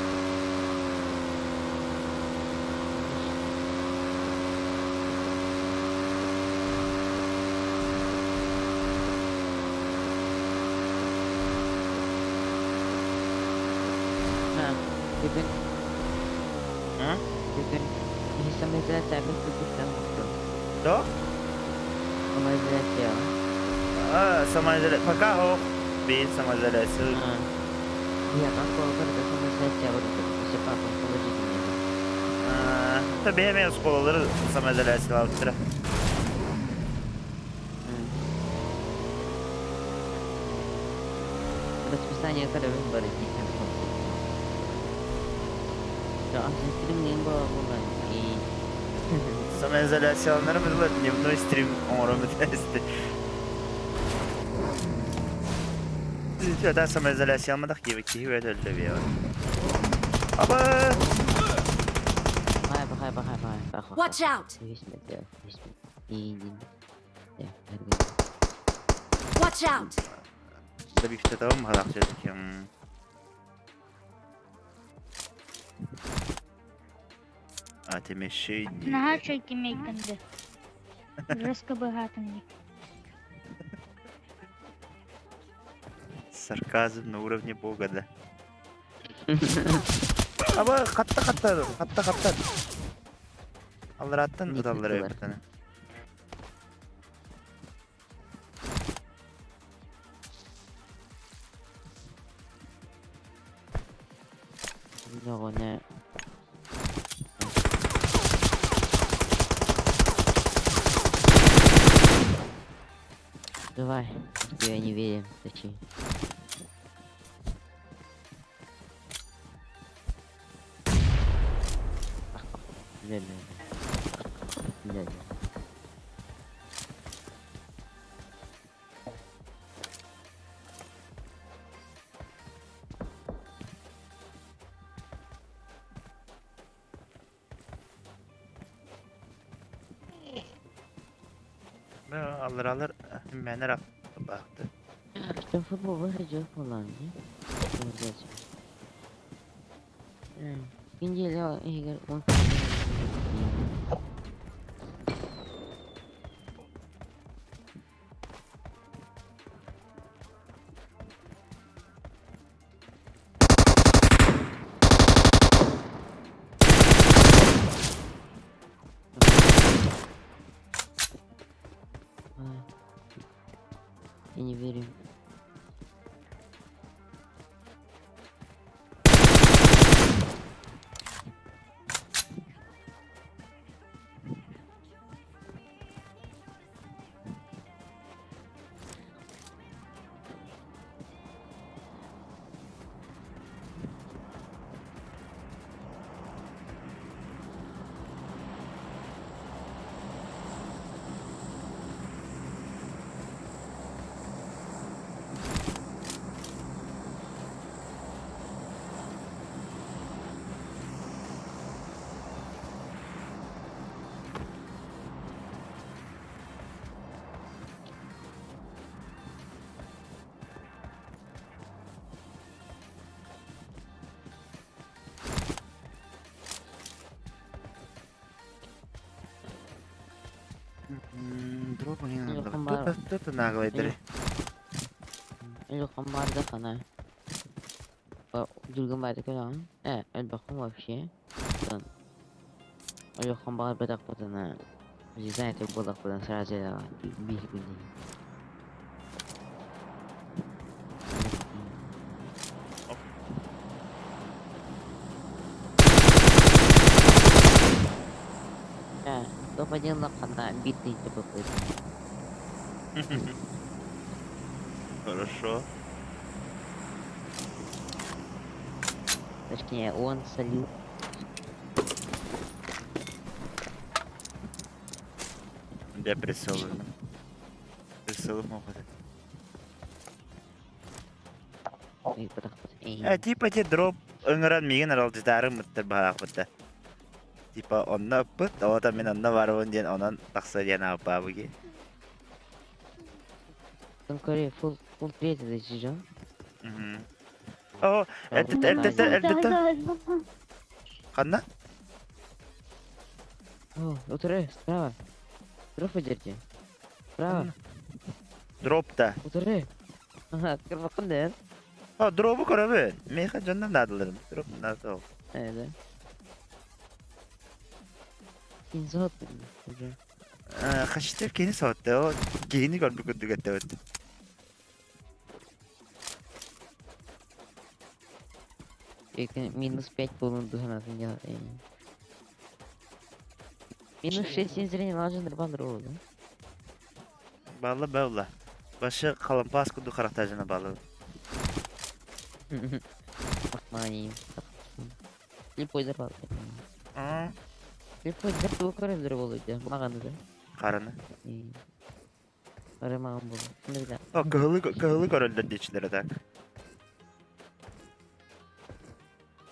Бүгүн бүгүн самоизоляция бүттүттэн буттум. Да? Самоизоляция. А, самоизоляция. Пока хо. Бин самоизоляция. Нет, он барыта самоизоляция барыта. Все папа положительный. А, бэйэм оскуолалары самоизоляциялаабыттара. Расписание көрөбүн бары Стримнең буолан и Самоизоляцияланарым было дневной стрим оҥором этээсти. Это самоизоляцияламматах киһи киһи үөт өлдө биэ. Аба! Watch out! Watch out! Да бифтетавым халакчы. А ты мешай. Наһаа үчүгэй кимэйдэнди. Жестко быһаатым дии. Сарказм на уровне бога, да. Аба, хатта хатта, хатта хатта. Аллараттан Ник ыталлар ыттылар. эбит аны. Оҕону Давай, тебя не верим, точи. Бля, бля, бля. Бля, бля. Алларалар мэнэр баахты. Что футбол выходил поланги? Кинделя игр он. Я не верю. Дроп Тут наглый дыры. Улахан бардахына Дүргүн барды көрөҕүн ээ элбэххин вообще Улахан баҕарбатахпытына знаете буоллахпытына сразу биир күн Ээ топ-один биир тыһыынча Хорошо. Точнее, он солил. Я прицел. Прицел могут. Э, типа те дроп ыҥыран миигин аралдьытаары мыттар баһаахпыта. Типа онно ыппыт, оҕото мин онно барабын диэн онон тахса диэн ааппаабыги. Он корей фул фул третий зачижен. О, эрдэ эрдэ эрдэ. Ханна? О, утары, справа. Дроп держи. Справа. Дропта. Утары. Ага, кырбакын да. О, дробу көрөбүн. Миэхэ дьоннор наадаларым. Дроп наада. Э, да. Инзот уже. Хачтыр кини соотта. О, кини көрбүт курдук эттэбит. Минус 5 полный духа делать. Минус 6 зрения ложен рыбан да? Балла балла. Башы халампас курдук харахтажына балла. Мани. Слепой зарвал. А, Слепой зарвал көрөмдөр болду да. Маганы да. Караны. Ары маган болду. Кимде О, кыһылы кыһылы көрөлдөр диэчилэр так.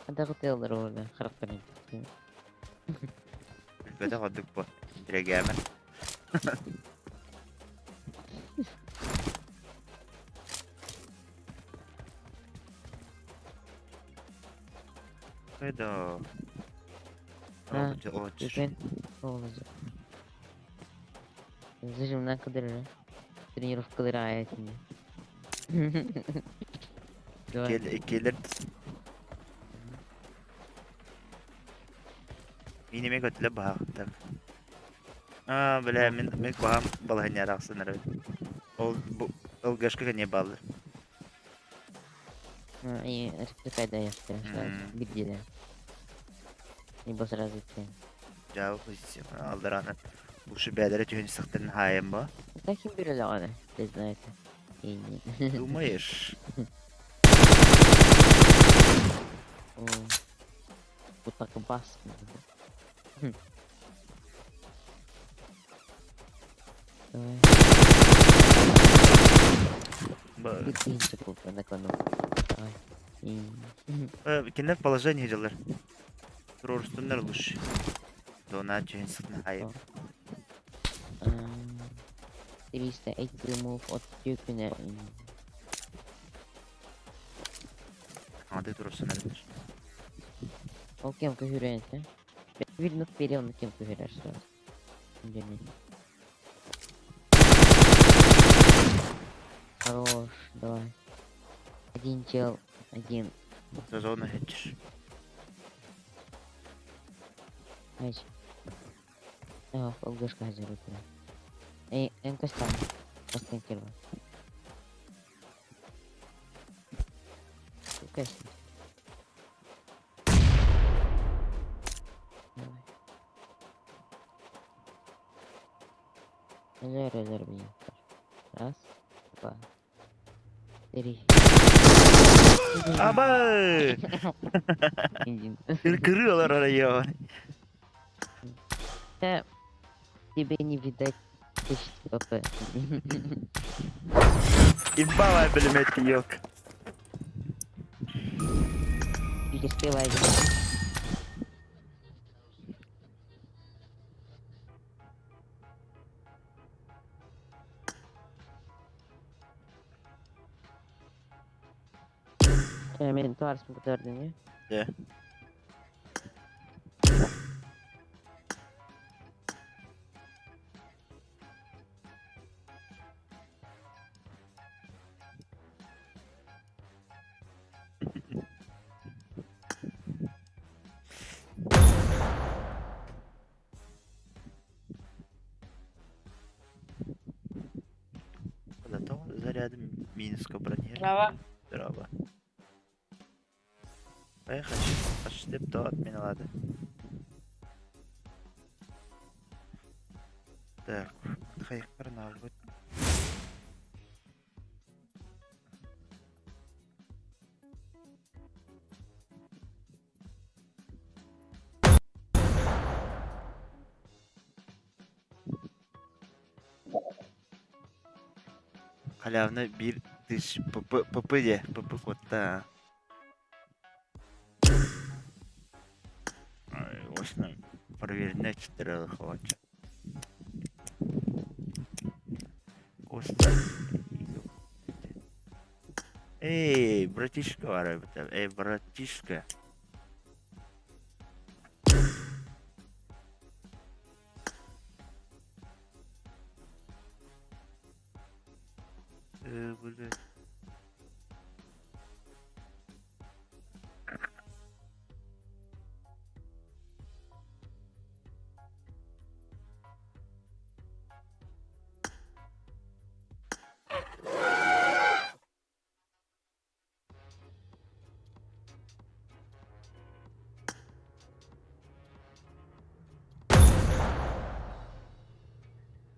Андагы телдер болду. Характер. Билбэтэх ордук бу. Тирэгээмэн. Хайда. А, О, Үлкен болду. Зажимна кыдыры. Тренировкалары аятын. Давай. Келер. Мин эмиэ көтүлэ баһаах так. Аа, бля, мин мин куһаҕан балаһыанньа арахсан эрэбин. Ол бу ЛГшка кэнниэ бааллар. И РПК даешь сразу, бигдиле. Либо сразу идти. Дьаабы позиция алдараанан лучше бээлэрэ түһэн истэхтэрин хаайан ба. Так им бирелеҕine, ты знаете. И не. Думаешь? О, вот так бас. Давай. Ба- Битинчик на кону. Давай. И... Кинилэр положение дьаллар. Туруорустуннар лучше. Дона түһэн сытын хаайан. 300 IQ move от түкүнэ. Ады туруорсуннар. Ол кем көһүрэнте. Bir nuk beri onu кем көһүрэр сразу. Деми. Хорош, давай. Один чел, один. За зону хэтчиш. Ай. Ах, ЛГшка хазыр. Эй, МК стан. Постан кирва. Конечно. Давай. Резерв, резерв, блин. Раз, два, три. Аба! Один. Кыркыры район. Тебе не видать тысяч ПП. Имбовая пулеметка, ёлка. Успевай. Мен туарсын көтөрдүң, э? Да. Зато зарядом минуска брони. Здраво. Здраво. Поехали. Почти то отменилады. Так, хайкар будет. Халявны бир тысяч ПП ПП де ПП кодта. Ай, осна провернять четыре хватит. Коста. Эй, братишка, вара- эй, братишка. Блядь.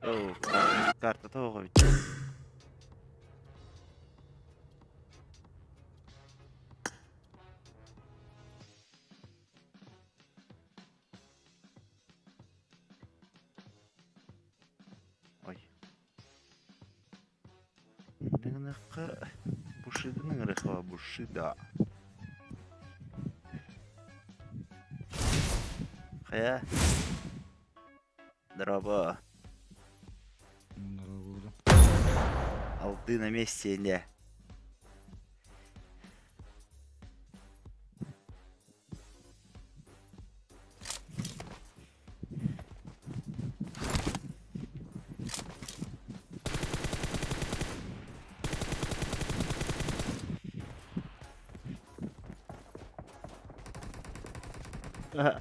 Оу, карта того ведь. Ой. Бушидының рыхла бушида. Хая. Здорово. Алды на месте, не.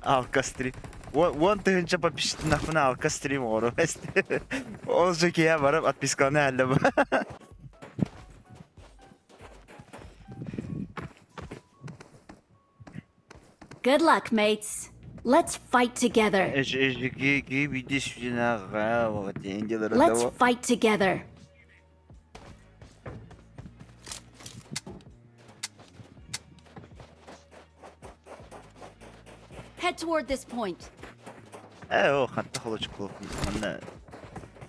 Алкастри. 10 тыһыынча подписчиктаннахпына алка стрим оҥоруом Ол же киһи барып отписканы әллә Good luck, mates. Let's fight together. Let's fight together. Head toward this point. Ээ, хатта холочку. Манна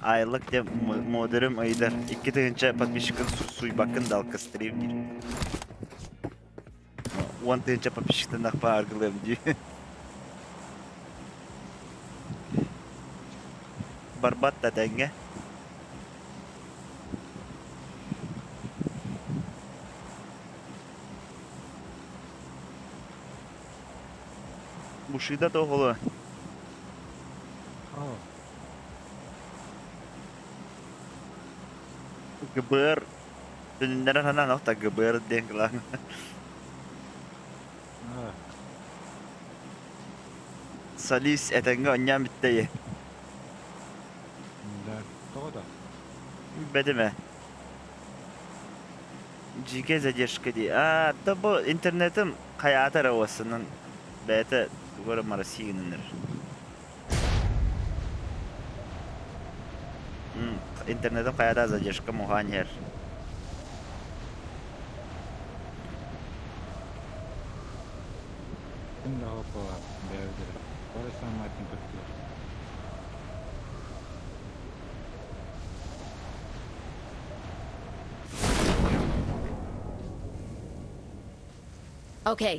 айлык деп модерим ыйдар. 2 тыһыынча подписчикын суйбаккын да алка стрим диир. 10 тыһыынча подписчиктаннахпа аргылыам дии. Барбат да тэҥҥэ. Бушида тоҕоло. О, ГБР төнүннэрэн санаан охта ГБР диэн кылаан. а, Солист этэҥҥэ онньоон бүттэйи. Да, тоҕо да? Бэтимэ. Дьигэ задержка дии. А, то бу интернетим хайаата эрэ уоссанан бэйэтэ тугу эрэ марасии гынан эрэр. Интернетим хайаата задержка муһаан иһэр. Ким да опа, бэйэбит Бары саматын көттүлэр. Okay.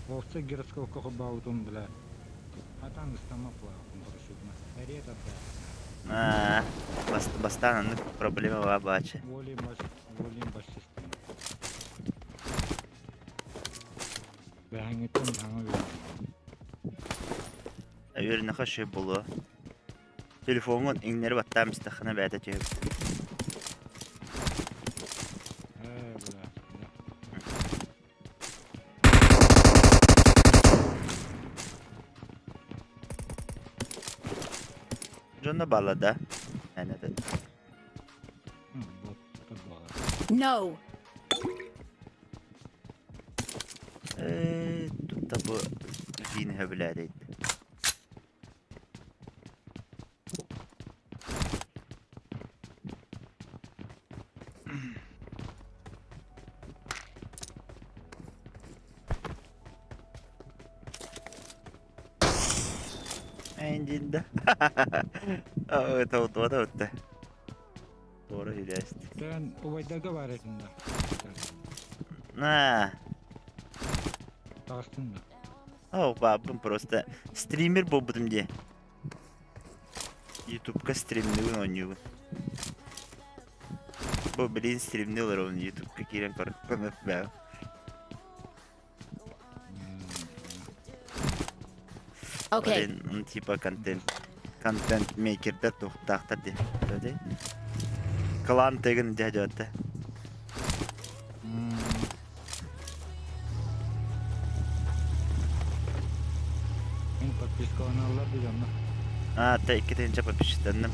Овца гироскопка хобаутун бля. Атан ыстама плахун парашютна. Эрет атта. А, бастаан оннук проблема баа баачы. Волей баш, волей баш система. Бэһэҥҥиттэн хаҥа үөрэнэ. Үөрэнэхэ үчүгэй буолуо. Телефоҥҥун иҥнэри баттаан истэххинэ бэйэтэ түһүө. Ээ, бля. Да. Дьонно бааллар да? Эн этэн. Вот, это было. No. Ээ, тут бу киин сөбүлээдейт. Эндинда. Оо, тоутуота утта. Туора хүлээст. Тэн убайдарга бар этин да. На. Таҕыстын да. Оо, баабын просто стример буолбутум дии. Ютубка стримнүүн оонньуубун. Бу билин стримнүү олоробун Ютубка киирэн көрөххүн бээ. Okay. Блин, типа контент мейкердер туохтаахтар дии. Дии. Клан тегин дьэ дьэ. Мен подпискаланаллар дигәнне. А, та 2 тыһыынча подписчиктанным.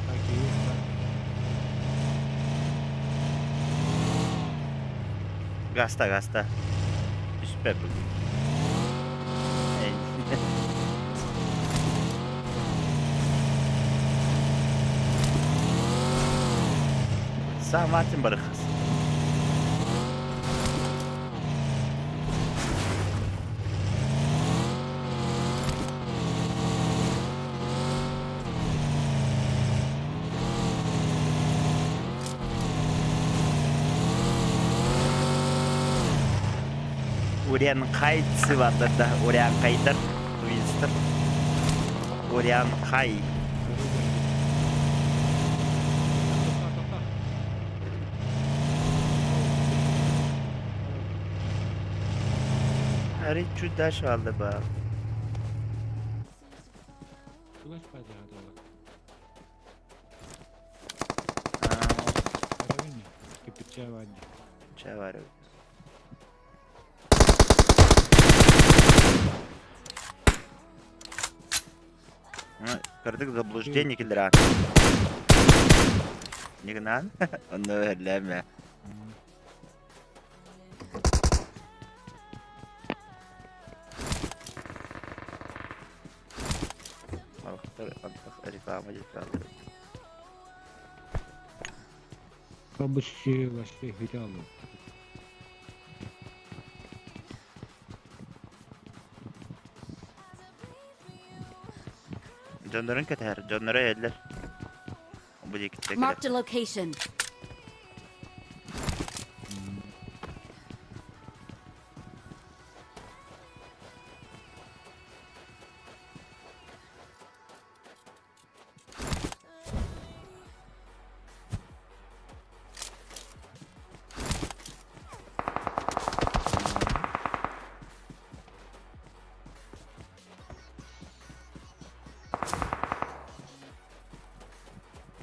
Так и есть, да. Гаста, гаста. Түспэ бүгүн. Эй. Сааматын барыхас. Урянхайцы да, Урянхайдар, Твинстер. Урянхай. Тоқта, тоқта. Арый чуть дальше алды ба. Чугас пайда. А, Карабин. Кирпиччэ баар дии. Чэ баар эбит. Кырдык заблуждение киллэрэ. Не гынан? Онно өһөрлөөмө. Реклама диэн Бабушки вообще хотела. Дьоннорун кэтэһэр, дьонноро эйэллэр. Бу диэкиттэн кэлэр. Marked a location.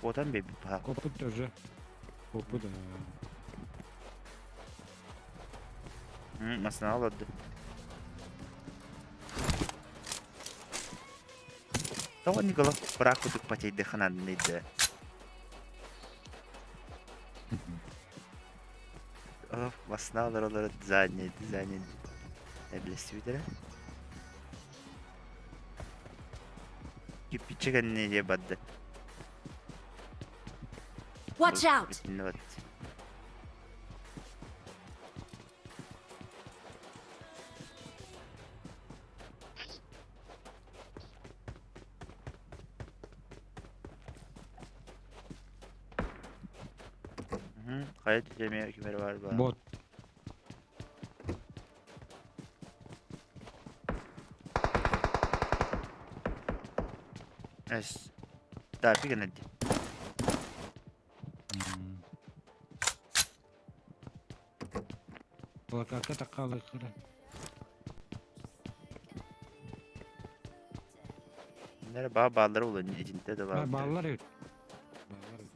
Куотан биэрбит баһаам. Коппут тоже. Коппут. Массыына олорду. Тоҕо Николов быраак курдук потейдыхын анныйды. Олох массыына олоролоро дизайнер, дизайнер эблэстибитэрэ. Кирпиччэ кэннэ дьиэ барда. Watch out! Бүтүннэ барда. Хайа түтэмиэ кимэр бар баар. Бот. Эс. Да, гына дии. Плакатка таккалыктара. Нere баа бааллара улан итинтэ да баар. Бааллар эбит. Бааллар эбит.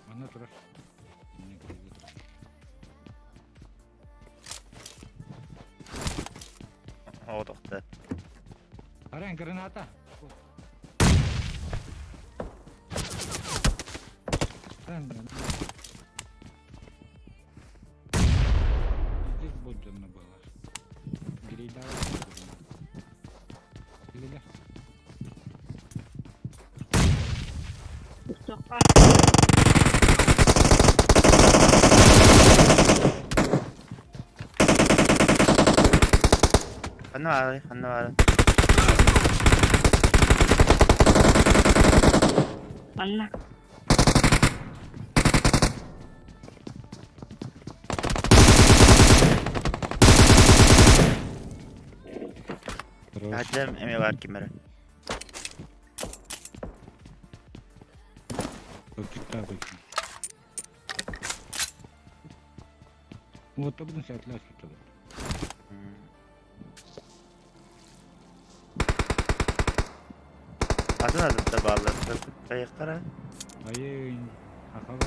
Манна турар. Инне кэлбит. Оо тохта. Арен граната. Здесь будденно было. Грейдала. Или Ханна баарый, ханна баарый. Манна. Хадьам эмиэ баар ким эрэ. Вот тобун сәтләс китә. Атын атын бааллар. Тайыктара. Айы ахава.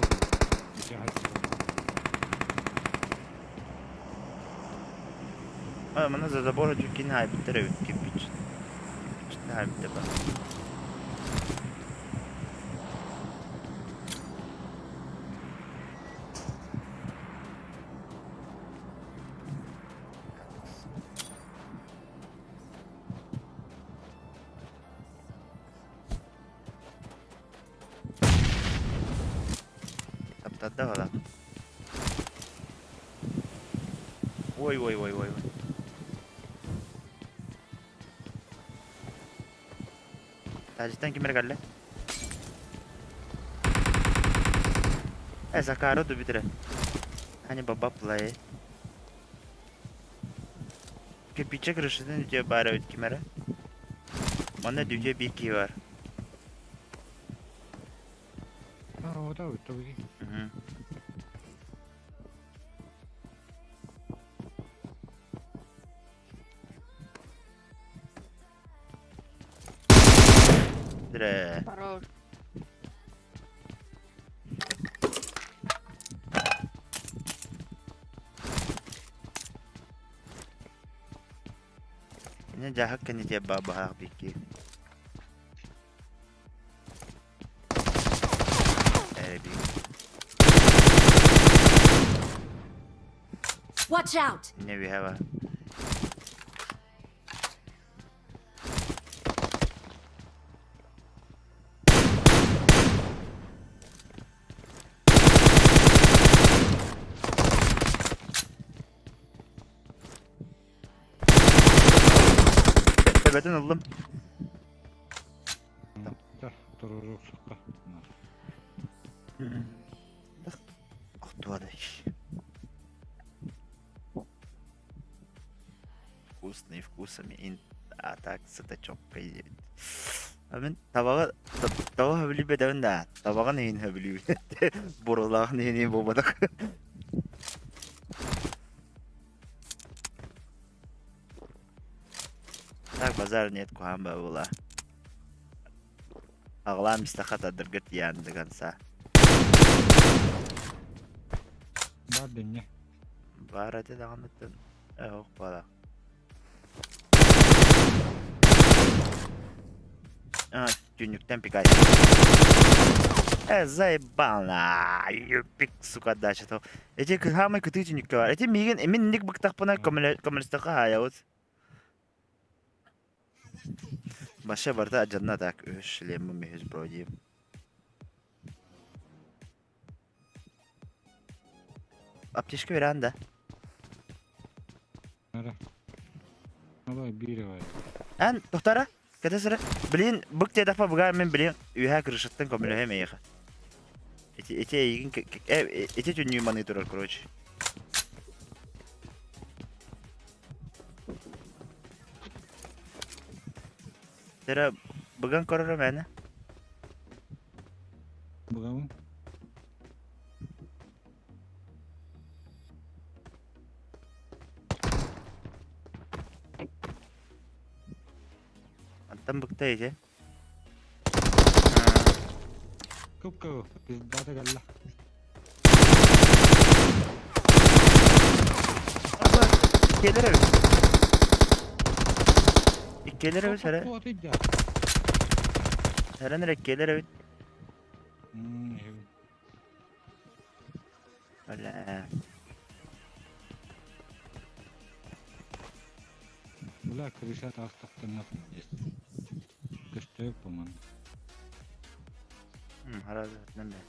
А, мана за забора чүккин хайбыттар эбит кирпич. Кирпичтен хайбыттар бар. Таптарда бала. Ой, ой, ой, ой. Тажиттан ким эрэ кэллэ? Э, Закаро дубитре. Ани баба плей. Кирпиччэ крышатын үтүө баар эбит ким эрэ. Манна дүтүө биир киһи баар. Дре. Хорош. Ини дьаһык кэннитиэ баһаах бикки. Эрэбик. Watch out! Не we have a Төбөтүн ыллым. Туруоруксукка. Охтуадай. Вкусный вкусами. А так сытачоккой. А мин табаҕы таба сөбүлүүбэтэбин да табаҕын иһин сөбүлүүбүн бурулаах иһин буолбатах. Так базар нет куһаан була. Аҕалаан истэххэ тардыргыт тиийэн до конца. Бар дэнньэ. Баар этэ даҕаныттан ох бала. А, түннүктэн пикай. Э, заебал на, юпик, сука, дача то. Эти самый кытыы түннүккэ бар. Эти миигин мин ник быктахпына көмөлөстөххө хаайабыт. Баша барыта адьанна так үһүс шлеммин үһүс бродием. Аптечка берэн да. Эн тохтара кэтэ сыра. Блин, бык диэтэхпэ быгаар мин блин үөһээ крышаттан көмөлөһөм эйиэхэ. Ити ити эйигин ити түннүү маныы турар короче. Тера быган көрөрө мээнэ. Быгабын. Антан быкта ити. Кып-кыл, пиздата кэллэ. Иккиэлэр эбит. Иккиэлэр эбит сэрэ. Сэрэн эрэ иккиэлэр эбит. Бля. Бля, крыша таастахтанна Көстөөк по-моему. Харазытынан бе.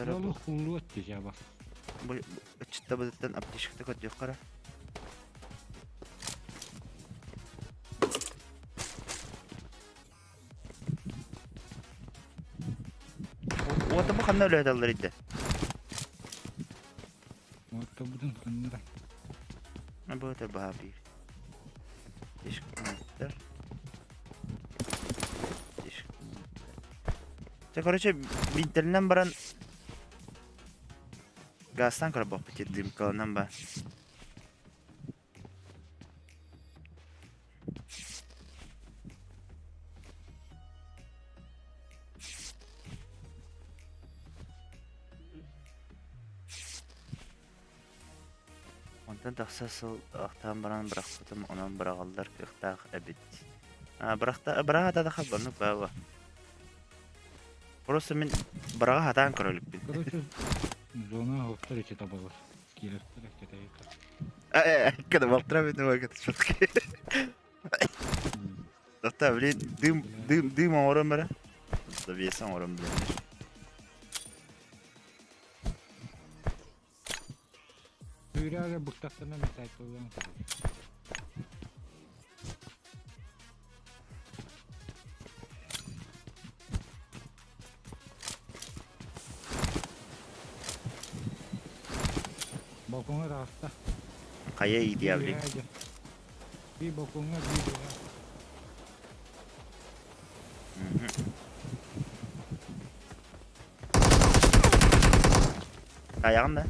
Олох хуллуот дьаба. Бу ыччатта быдыттан аптечката көрдүөх кара. Уота бу ханна үлэһэтэллэр идэ? Уоттабытын ханна Бу это баһа биир. Тишкметтер. Чэ, короче, бинтэринэн баран газтан көрбөхпүт дымкаланан ба. Онтон тахса сыл ахтаан баран бырахпытым, онон быраҕаллар кыахтаах эбит. А, бырахта, быраҕа да хабаннык баба. Просто мин быраҕа хатаан көрө иликпин. Короче, зона оттор ичи табалар. Киирэртэр Когда балтыра бит Дота, блин, дым, дым, дым оҥорон бара. Завеса оҥорон блин. Үүрээгэ быктахтана метайтыллан Балкоҥҥа таҕыста. Хайа иитиэбри? Биир балкоҥҥа биир үөһэ. Айаҕын да?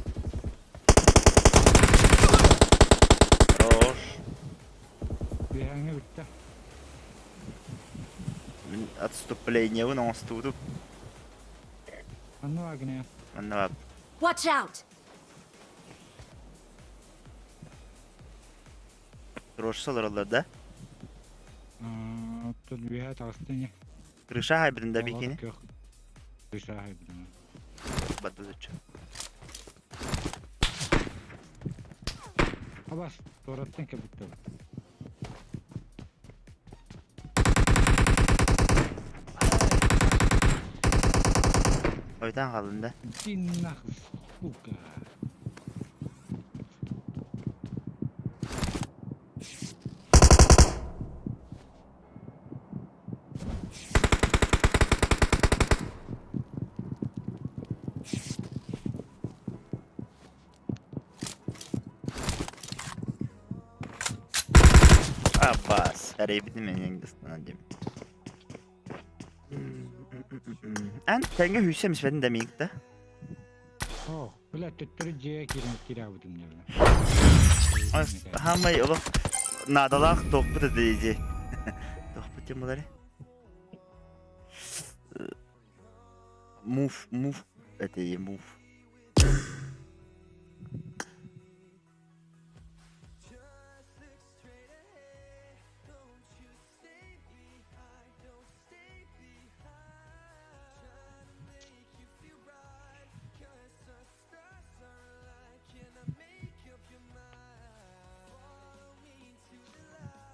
Хорош. Үөһээҥҥэ бүттэ. Мин отступлениебын оҥостубутум. Анна Вагнер. Манна Watch out! Туруорса олороллор да? Оттон үөһэ таҕыста ини. Крыша хайбытын да бикини? Крыша хайбытын. Бардызыччы. Абас, туораттан кэлбиттэр. Ойтан хаалын да? Иди нахуй, сука. Аббас, эрэйбитин мен ыңгыстана дим. Эн тэҥҥэ хүйсэ эмиспэтин да миигитэ. Оо, бля, төттөрү дьиэ киирэн киирээбитим дьэ бля. Хамай олох наадалаах туохпут это дии. Туохпут диэн буолар. Муф, муф, это и муф.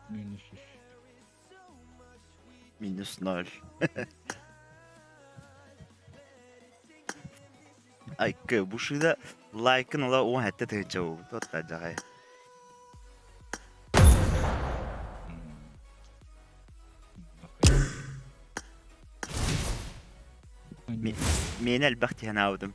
Минус үс. Минус ноль. Айкы, бу шыда лайкын ола уон хәтте тыһынча буолбут. Отта дьаҕай. Миэнэ элбэх тиһэн аабытым.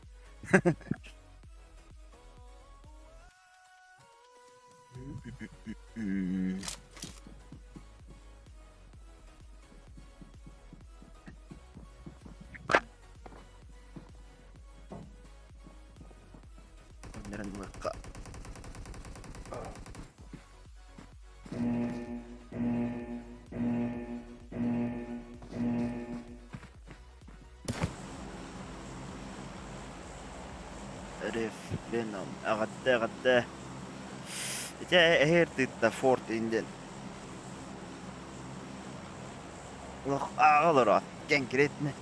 Реф Venom эҕэрдэ эҕэрдэ Ити эһэр тыытта Форд инден Олох ааҕа олороот кэҥкиретинэ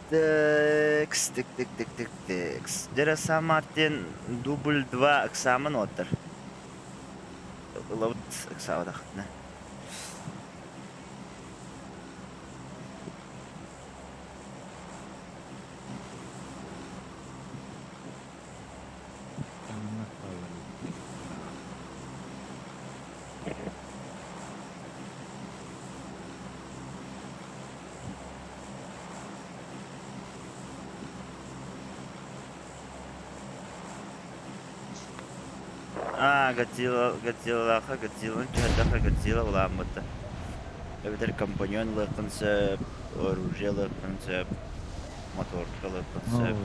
Текс тик тик тик тик текс Дьэ Мартин дубль 2 экзамен уоттар Ылабыт ыксаабатахтына Аа, Годзилла, Годзиллаха, Годзилланы түһэрдэххэ Годзилла улааммыта. Эбэтэр компаньон ылыаххын сөп, оружие ылыаххын сөп, моторка ылыаххын сөп.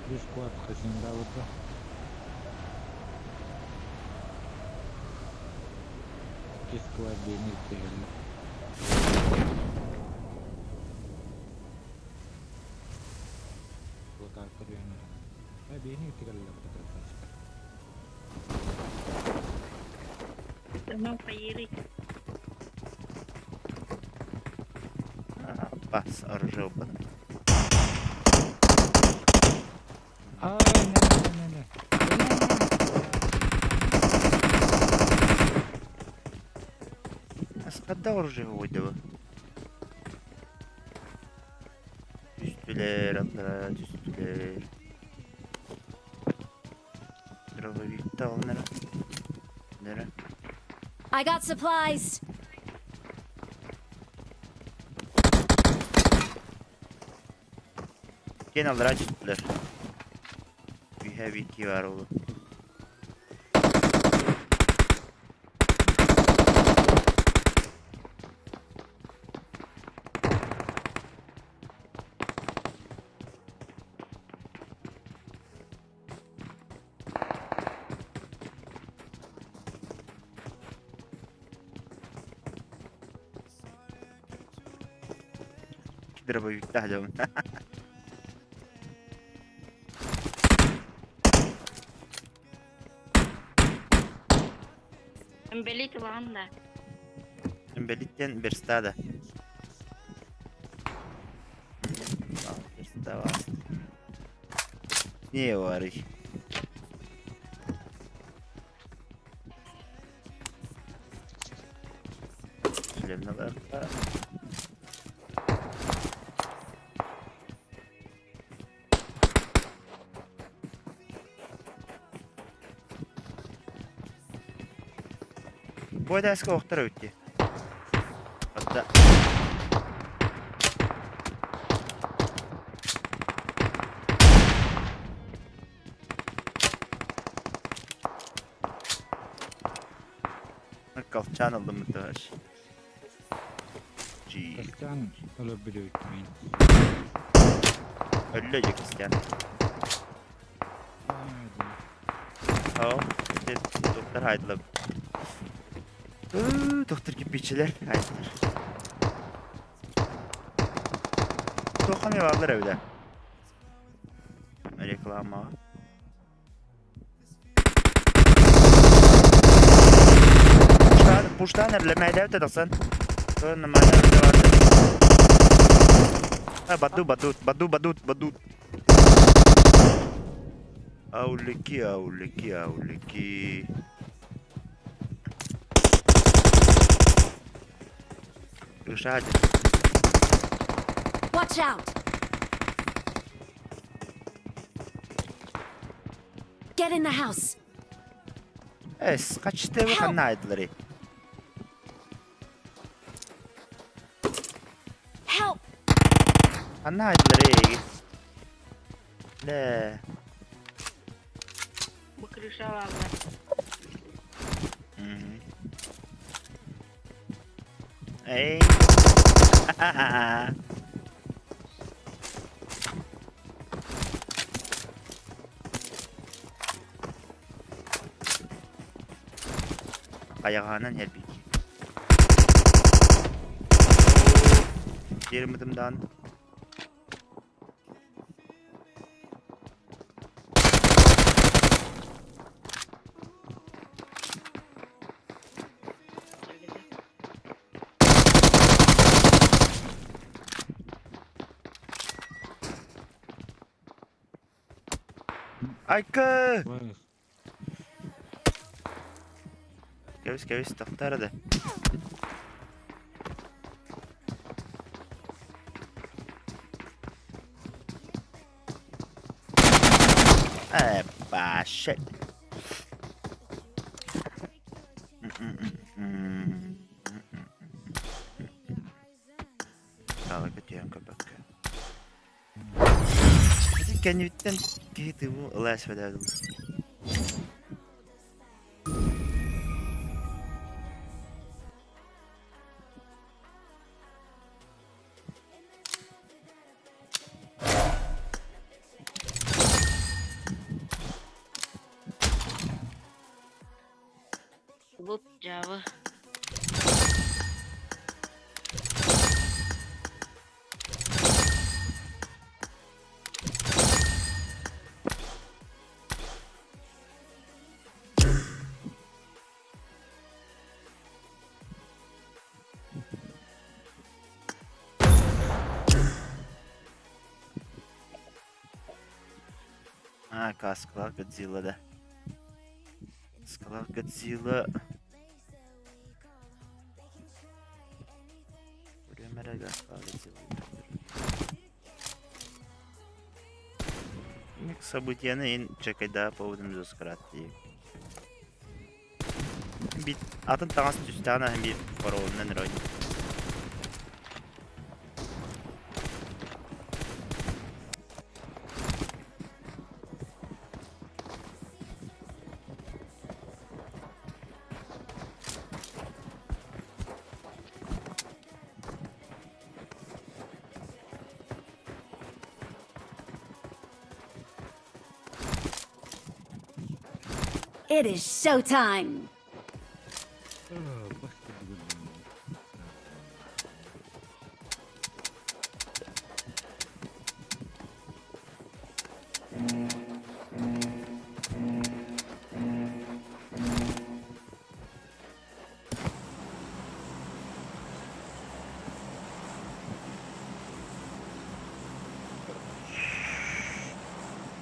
Дисквад хасиндабыта. Дисквад диэн ирдэһэллэр. Блокадка түһэн эрэ. Биэни тигэллэр красавчик. Бас, оружие ылбатым. Ай, не, не, не, не. Когда оружие выйдет? Түстүлэр, аллара түстүлэр. Дробовик оннара. Нера. I got supplies. Кен аллара түстүлэр. We have iki var oğlum. Дробовиктаах дьон. Эмбелит ылаҕын да? Эмбелиттэн верста да. Верста вас. Не варый. Шлемналарга. Бу этээскэ охтор эбит дии. Хатта. Колчан ыллым товарищ. G. Костян өлөрбүт мин. Өллө дьэ Кристиан. Оо, доктор хайдылап. Доктор кирпиччилэр хайдылар. Туохха эмиэ бааллар эбит Рекламаҕа. Пуштаан эрлэмээдээбит тахсан. Баду, баду, баду, баду, баду. Аулики, аулики, аулики. Ышади. Watch out! Get in the house! Эс, хачтыбы ханна айдылары. Help! Ханна айдылары. Лэ. Бу крыша бааллар. Эй. Хайаҕаһынан эрбик. Дермытымдан Айка! Кэбис, кэбис, тохтоор да. Эпа, shit. Тааларга түһэн көрбөккө. Кэнниттэн киһи тыыбы ыла эспэдээдим. Бут дьаабы. А, каскалаах Годзилла да. Каскалаах Годзилла. Көрүөм каскалаах Годзилла. Событияны ин чекайда поводом заскарат дии. Бит атын таҥас түстэҕин аһын биир фараонунан эрэ ойнуур. It is showtime!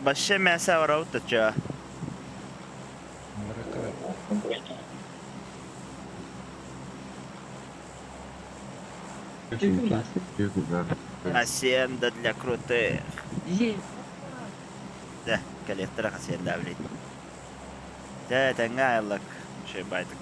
Вообще мясо воровта чё? Hacienda для крутых. Да, коллектора hacienda, блядь. Да, это ngайлак. Шебайтык.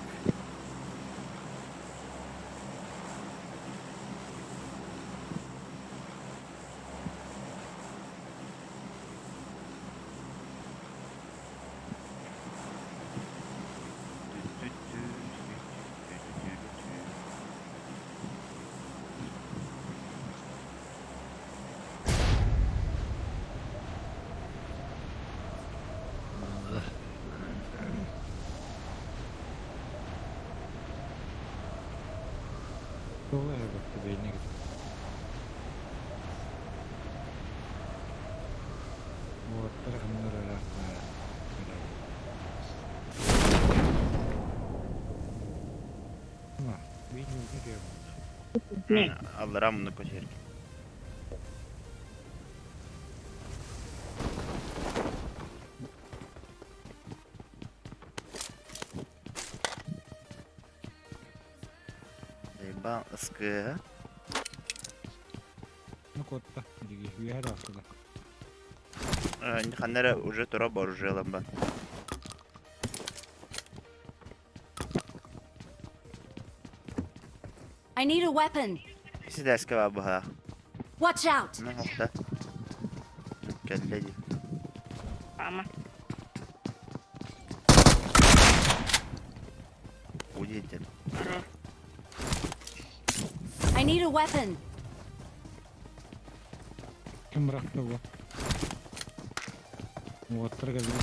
Аллара муну көтер. Ебан ыскы. Ну котта, диги, үһэр астыга. Ханнара уже тура вооружила ба. I need a weapon. Сидәскә бар буһа. Watch out! Ну, хопта. Кэллэ дии. Удивительно. I need a weapon. Ким бырахта бу? Уоттар кэллэ.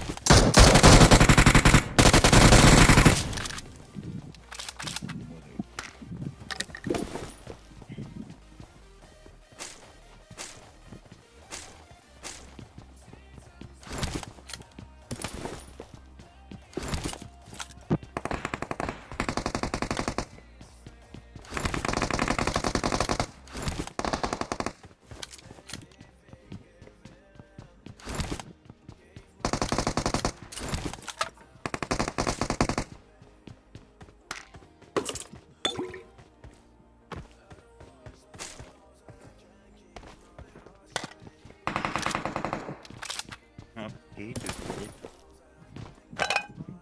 Окей, окей.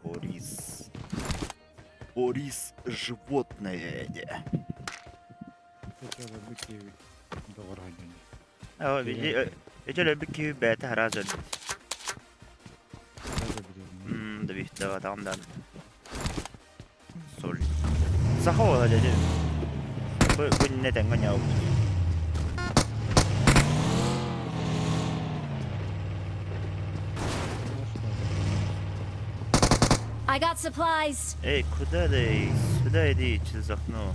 Борис. Борис животное. Хотела бы киви. Доҕор хайданы. О, види, эти любят киви бета раза. Даже билерин. Да, да, там, да. Соль. Сахова, дядя. Бу не тэҥҥэ ньау. I got supplies. Эй, куда ты? Сюда иди, через окно.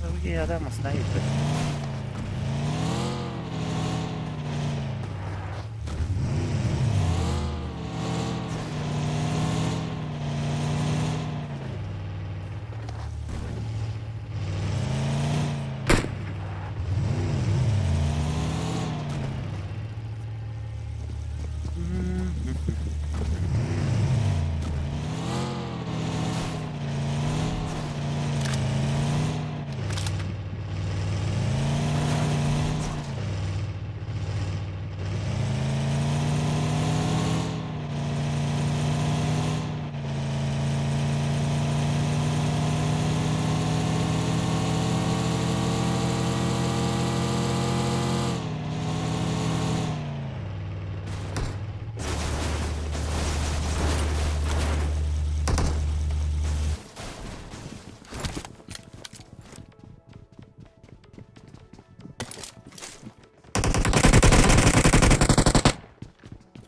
Окей, Адама снайпер.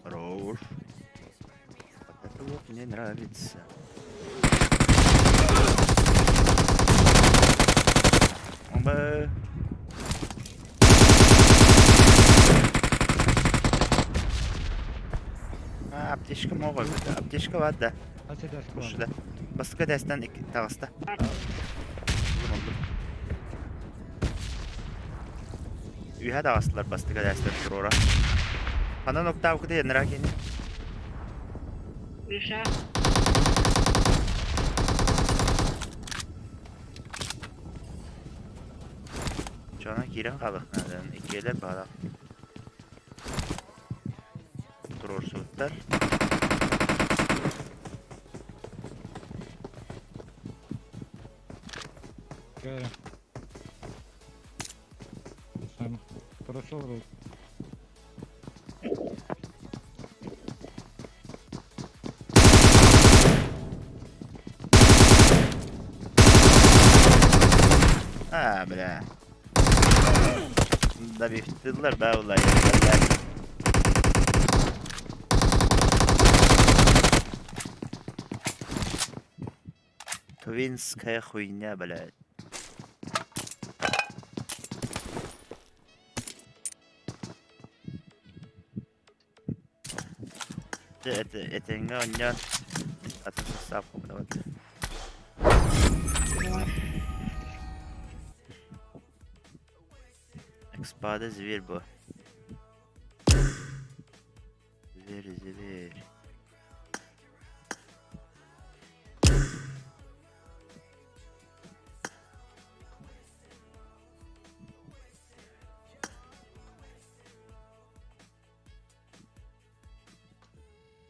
Хорош. Вот это вот мне нравится. Оба. А, аптечка могу. Аптечка бар да. Хас этээскэ Сюда. баар. Бастакы этээстэн таҕыста. Ыллым, ыллым. Үһэ таҕыстылар бастакы этээстэн туруора. Ханан октавкыта яннара кини? Миша. Чона киирэн хаалыахтаах иккиэлэр баалаах. Туруорсубуттар. Кэ. Сам. Прошел рот. А, бля. Добивтылар да улай. Твинская хуйня, блядь. Этэҥҥэ оонньоон атын састаап хомунабыт. Экспада зверь бу. Зверь, зверь.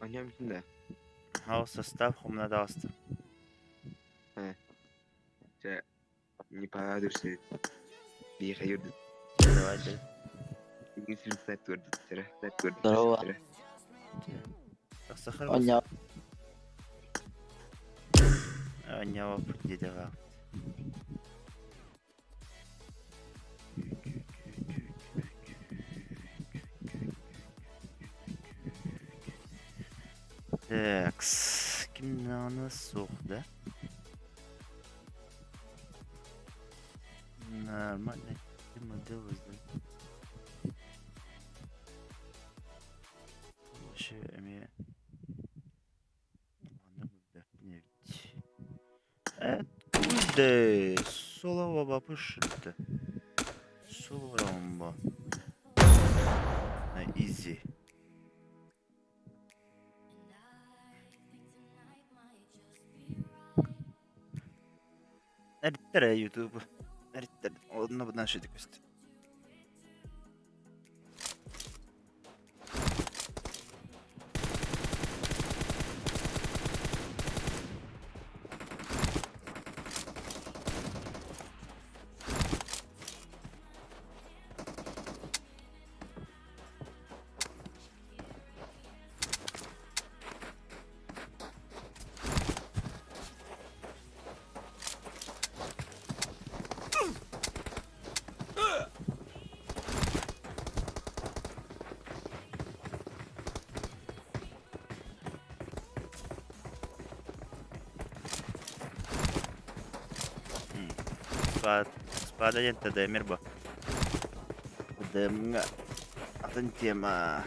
Оонньоон бүтүн да? Ол состав хомуна таҕыстым. Ээ. Чэ, не порадуешься. Биһиэхэ юрдут. Давай, да. Бүгүн сүрүн туордуттара, Здорово. туордуттара. Тахсахар Оонньоо. Оонньообоппут диэтэ хаалбыт. Так, ким даҕаны суох да? Нормально. Вообще эмиэ Манна билбэппин эбит. Откуда? Солова бапышты. Соломбо. На изи. Эриттэр ютуб. Эриттэр. Онно бынан шүдүк көстө. Спада диэн ТДМ бу. ТДМ-ҥа атын тема.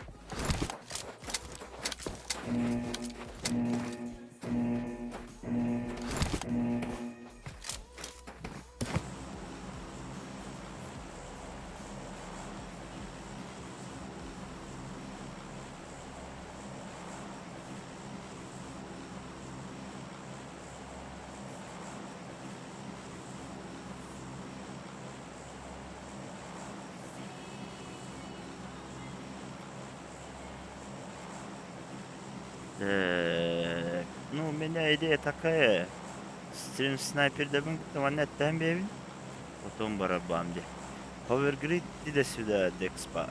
Так, ну у меня идея такая. Стрим снайпердабын кытта манна эттээн биэбин. Потом барабам дии. Power Grid иди сюда, Декспа.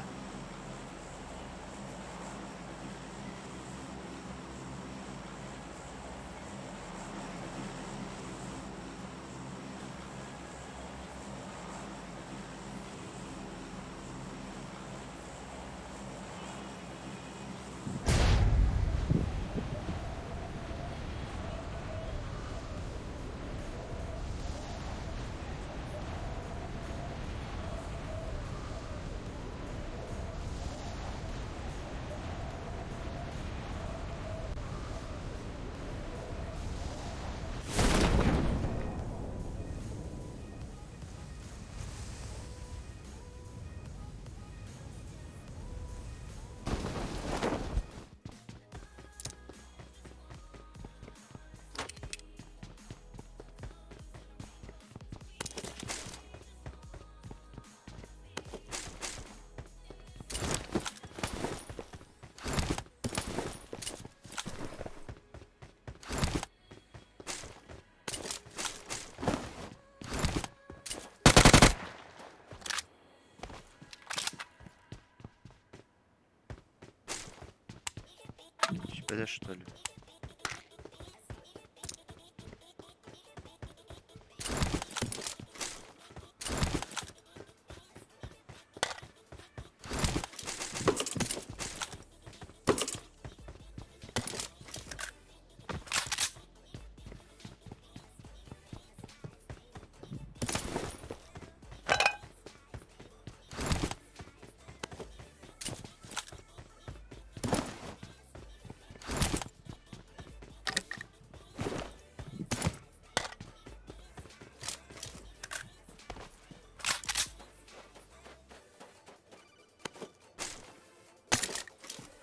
Өлөр что ли?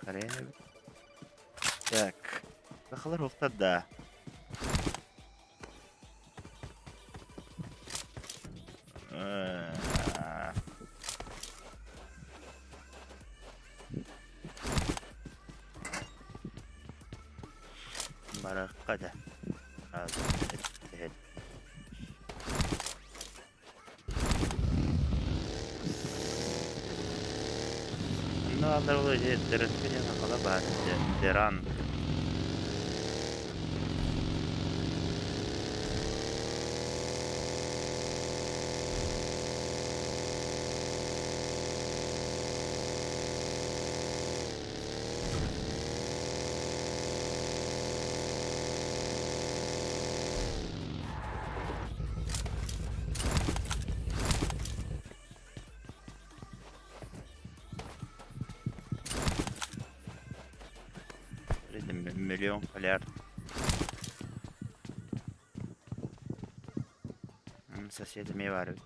Хрен эбит. Так. Сахалар уохтар да. Барыахха да. Ну, алар диэн сахала баар Деран. Миллион полярд. Сосед эмиэ баар эбит.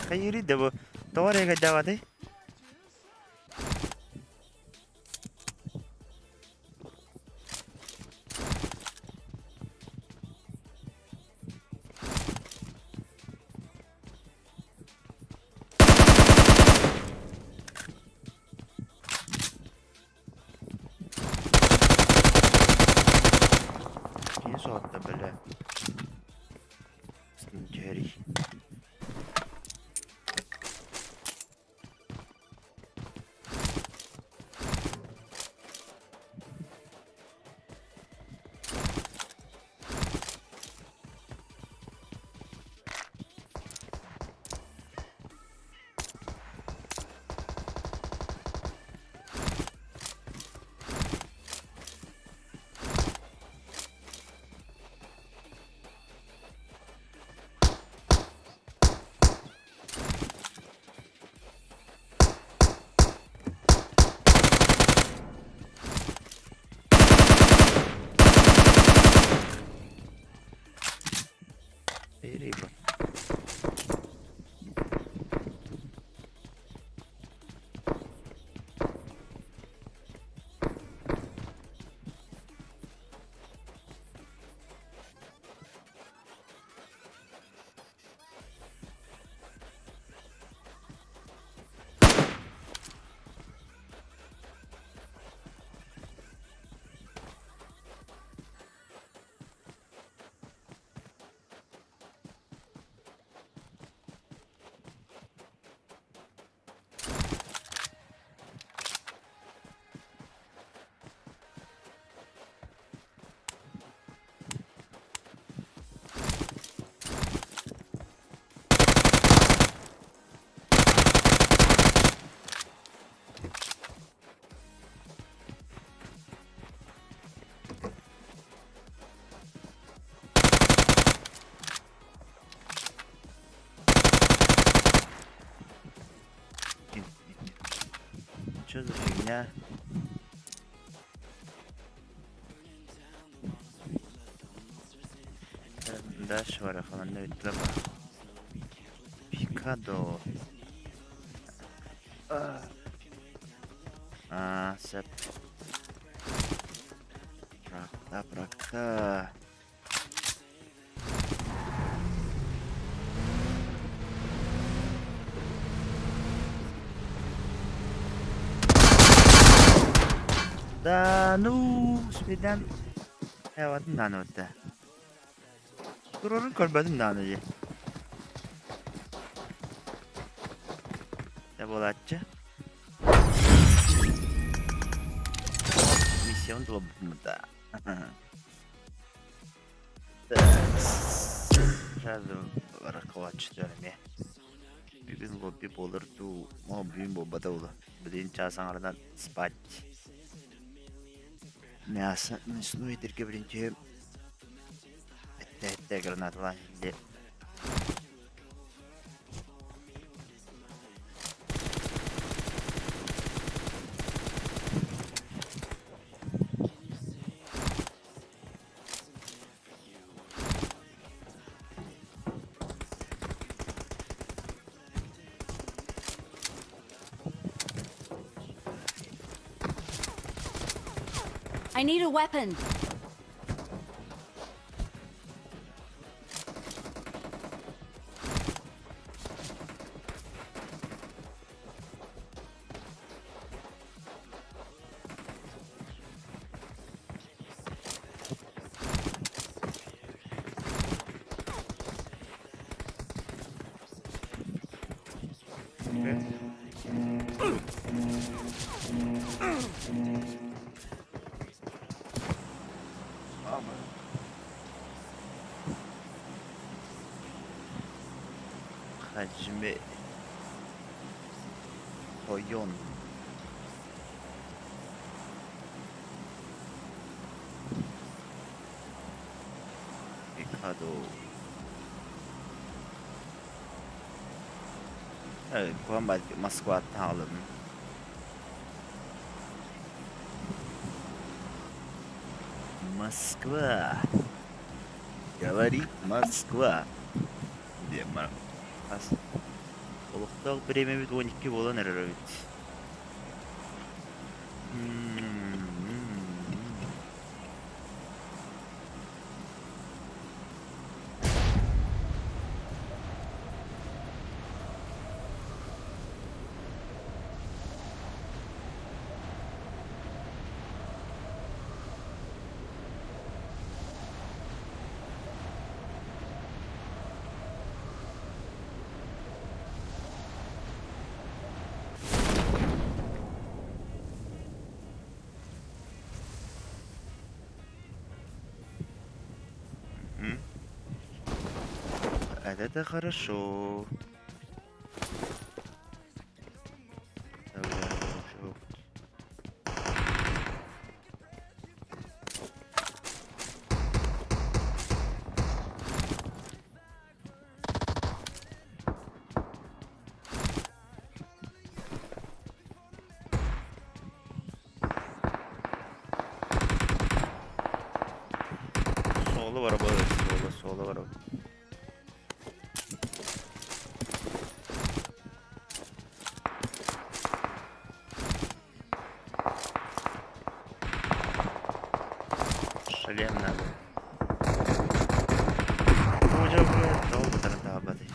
Хайыырый да бу? Тоҕо эрэ эгэйдээҕэтэй? Кини соһутта бэлэ. Түһэрий. Рыба. Что за фигня? Дальше варахаланна бүттүлэ Пикадо. Аа, сөп. Бырахта, бырахта. Да ну, спидан. Эватын дааны өттө. Турарын көрбөтүм дааны дии. Дэ буолааччы. Пенсиябын толорбуппун да. Сразу ракылаччы эмиэ. Бүгүн лобби буолар дуу, мо бүгүн буолбата буолуо. Билигин чаас аҥарынан спать. Мясо мясную этэргэ билин түһүм. Эттэ-эттэ гранаталаан иһиллиэ. I need a weapon. Hajime Тойон. Микадо. Москваттан аҕалабын. Москва. Говорит Москва. Диэн баран. Хас олохтоох бириэмэбит 12 буолан эрэр эбит. Это хорошо. Суола барабы, суола, суола барабы. Шлем надо. Уже, блядь, долго тарантабаты.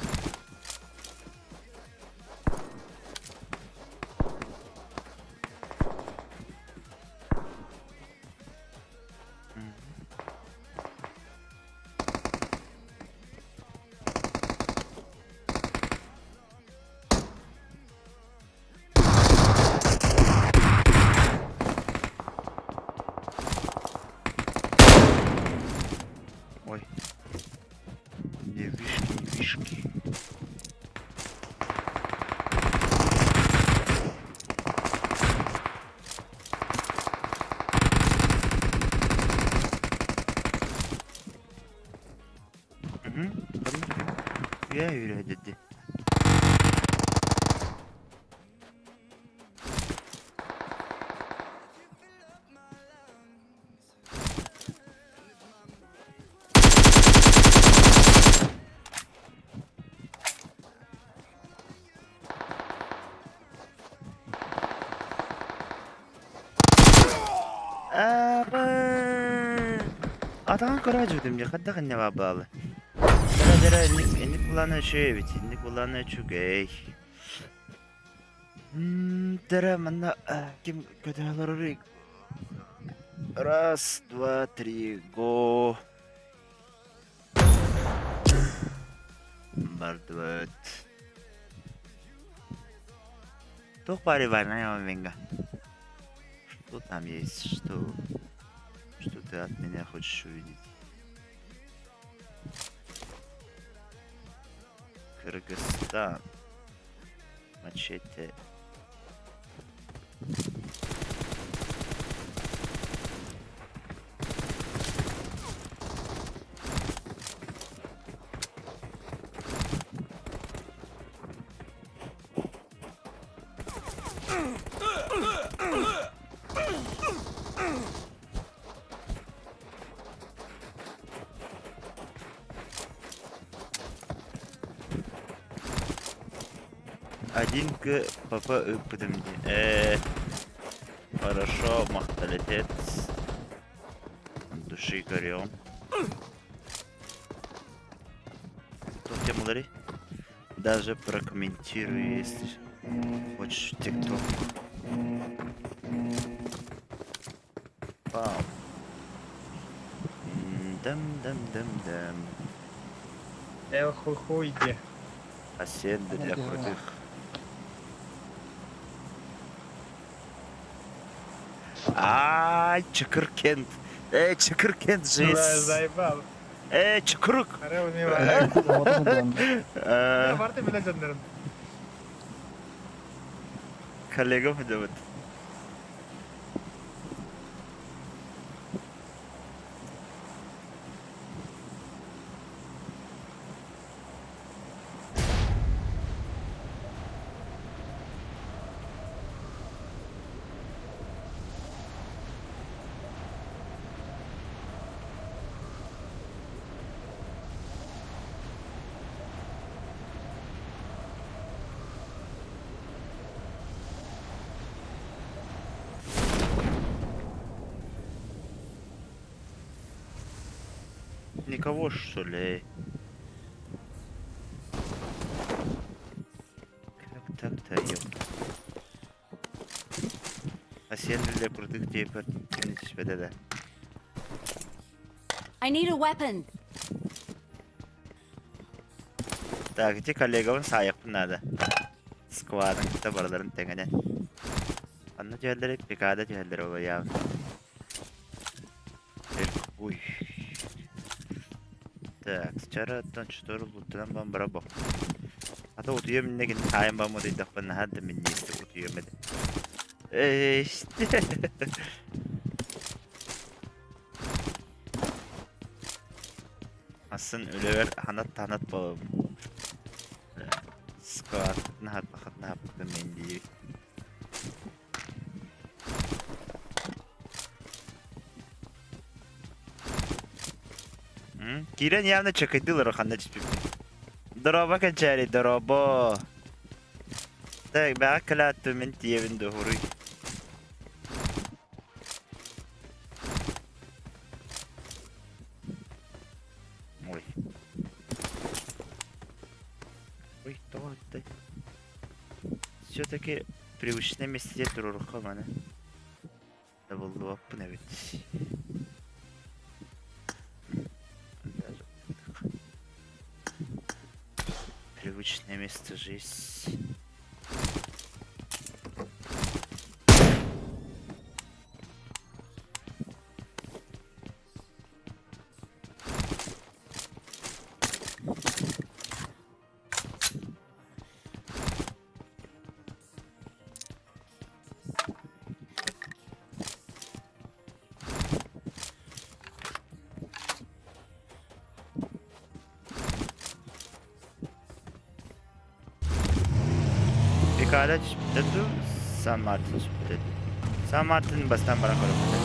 Ой. Где вишки, вишки? Үйэ үйрэ деді. Атаҕын көрө дьүтүм дьэ хайдах инньэ баабаалы. Дьэрэ дьэрэ инник инник булаана үчүгэй эбит инник булаана үчүгэй. Дьэрэ манна ким көтө олорорүй? Раз, два, три, го. Бардыбыт. Туох баарый баарынан Что там есть? Что? ты от меня хочешь увидеть? Кыргызстан. Мачете. Один К ПП ыыппытым дии. Ээ, хорошо, махталитет. Души горем. Туох темаларый? Даже прокомментирую, если хочешь в ТикТок. Пау. Дам-дам-дам-дам. Эл хуй где. Оседа для крутых. Ай, Чакыркент. Эй, Чакыркент Да, жизнь. заебал. Эй, Чакырык. Арел мило. Барты биле жандырым. Коллегам идет. Никого что ли? Как так-то, ёпта. А для крутых теперь да. I need a weapon. Так, ити коллегабын саайыахпын наада. Сквадын кытта барыларын тэҥинэн. Ханна түһэллэрий? Пикада түһэллэр олуйаабын. Ой. Так, чараттан четыре луттанан бан барабо. А то утуйам иннегин таайан бам утуйдахпын наһаа да минньиэстик утуйам этэ. Эй, Асын үлэбэр ханат-ханат буолабын. Склад наһаппахат наһаппытын мин диибин. Киирэн явно чакайдыылар ханна түспүппүн. Дорообо кэнчээри, дорообо. Так, бэҕэ кэлээттим мин тиийэбин дуһуруй. Ой. Ой, тоҕо ыттай? Все-таки привычное месте туруорукка маны. Табыллыбаппын эбит. Привычное место жизнь. Пикада түспүтэ дуу, Сан Мартин түспүтэ дуу. Сан Мартин бастаан баран көрөппүтэ.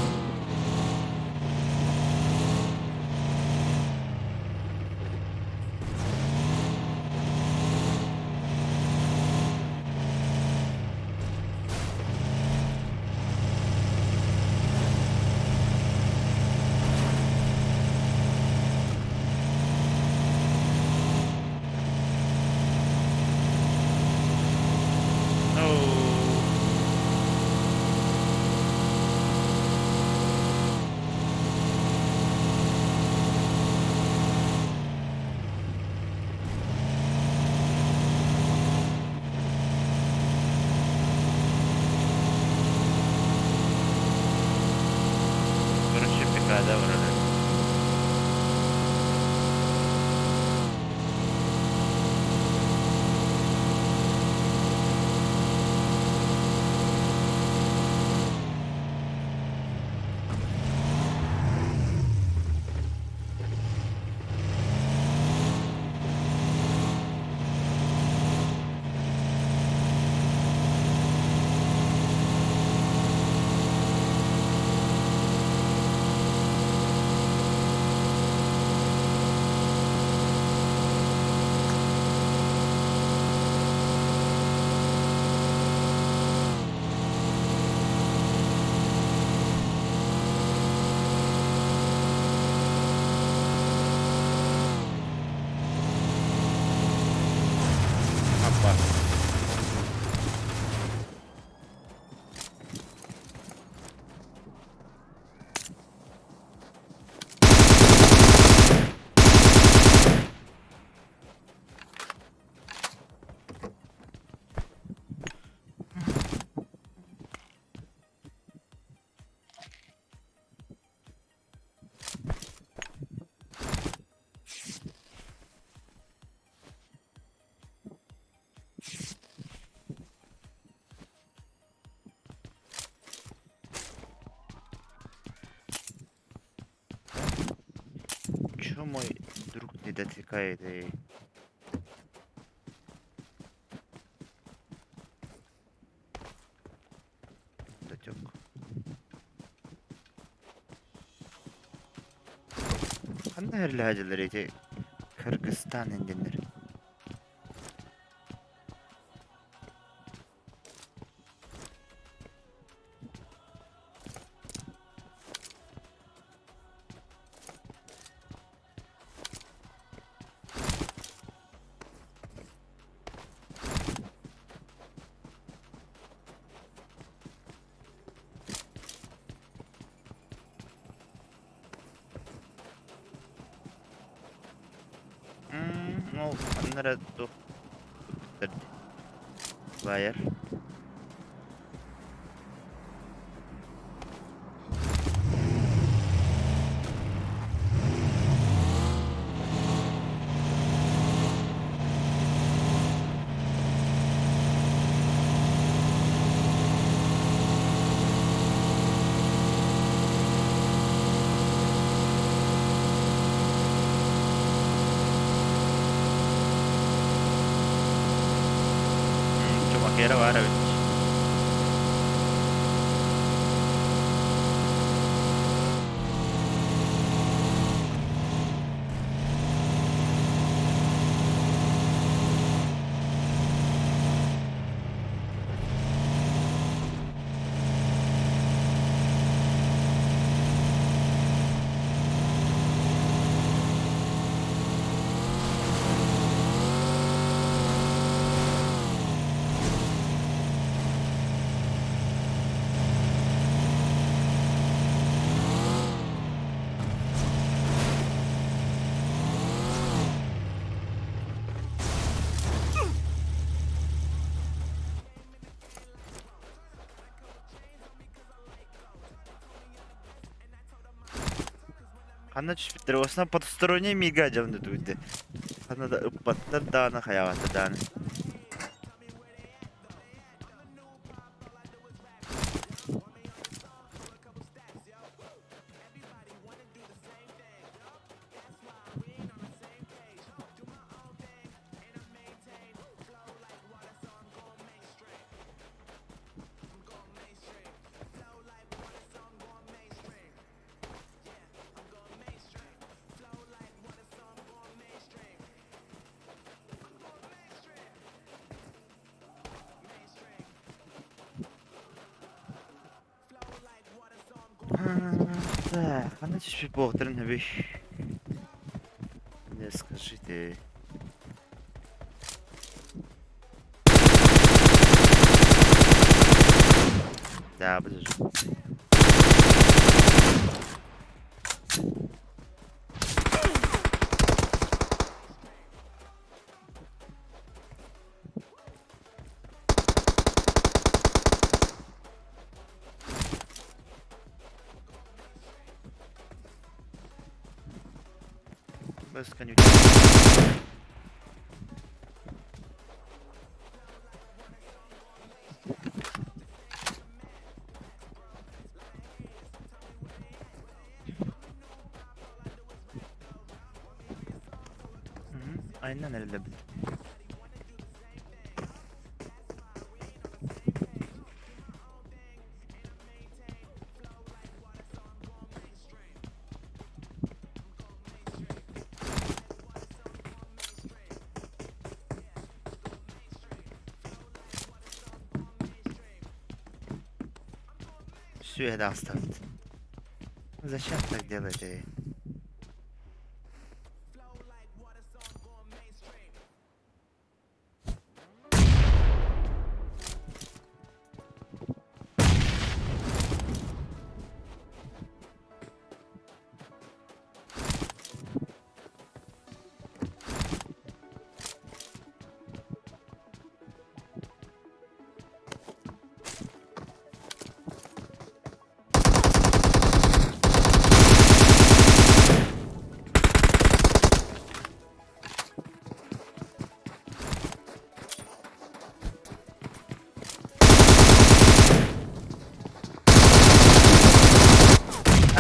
Чё мой друг не дотекает, эй? Дотек. Ханна эрэлэһэллэр ити Кыргызстан индиннэр. Ол ханна эрэ туох Баайар. Чумакера баар эбит. Ханна түспүттэр? Уосна потусторонний мига дьон дутуйды. Ханна да ыппаттар даҕаны хайаҕаттар даҕаны. Так, ханна түспүт буолуохтарын сөбүй? Не скажите. Да, подожди. Бас конючка. Айынан эрэллэрбит. Все, я оставить. Зачем так делать, эй?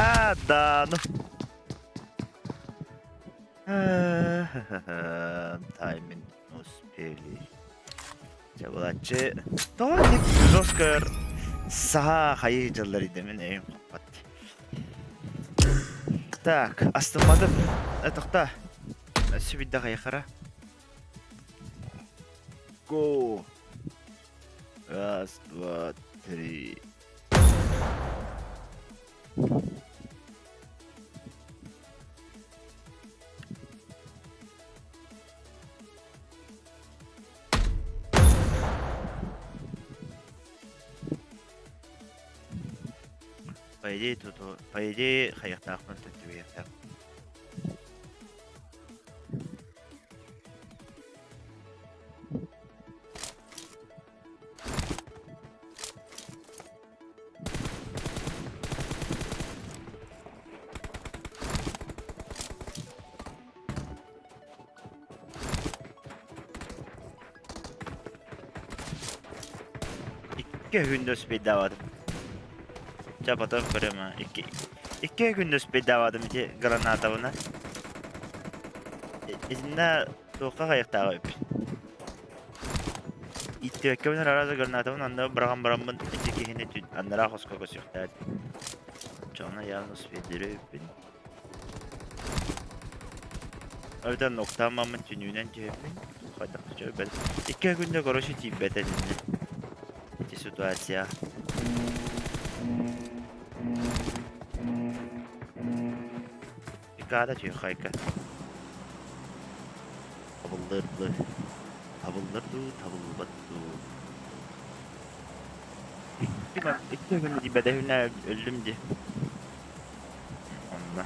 А, да, ну. Тайминг успели. Дьэ булаччы тоҕо инник жесткар саха хайыы дьыллар идэмин өйүм хаппат. Так, астымматым. Тохта. Сүбүйдэ хайыхара. Го. Раз, два, три. По идее, тут, по идее, хайахтаахпын төттүбүйэхтээх. Икки күндө успейдаабатым. Ча потом көрөм а. Икки икки күндө успейдаабатым ити гранатабына. Итиннэ туохха хайыктааҕа үп. Иттибэккэбин арараза гранатабын онно быраҕан бараммын ити киһини анараа хоско көсүөхтээт. Чоҕуна явно успейдире үппүн. Эбэтэр нуктааммаммын түнүүнэн түһэбин. Хайдах да чөйбөт. Икки күндэ короче тиийбэт этиннэ. Ити ситуация. Икаада түйхайка. Табыллыр дуу, табыллар дуу, табыллыбат дуу. Икки күн тиийбэтэхпинэ өллүм дии. Онно.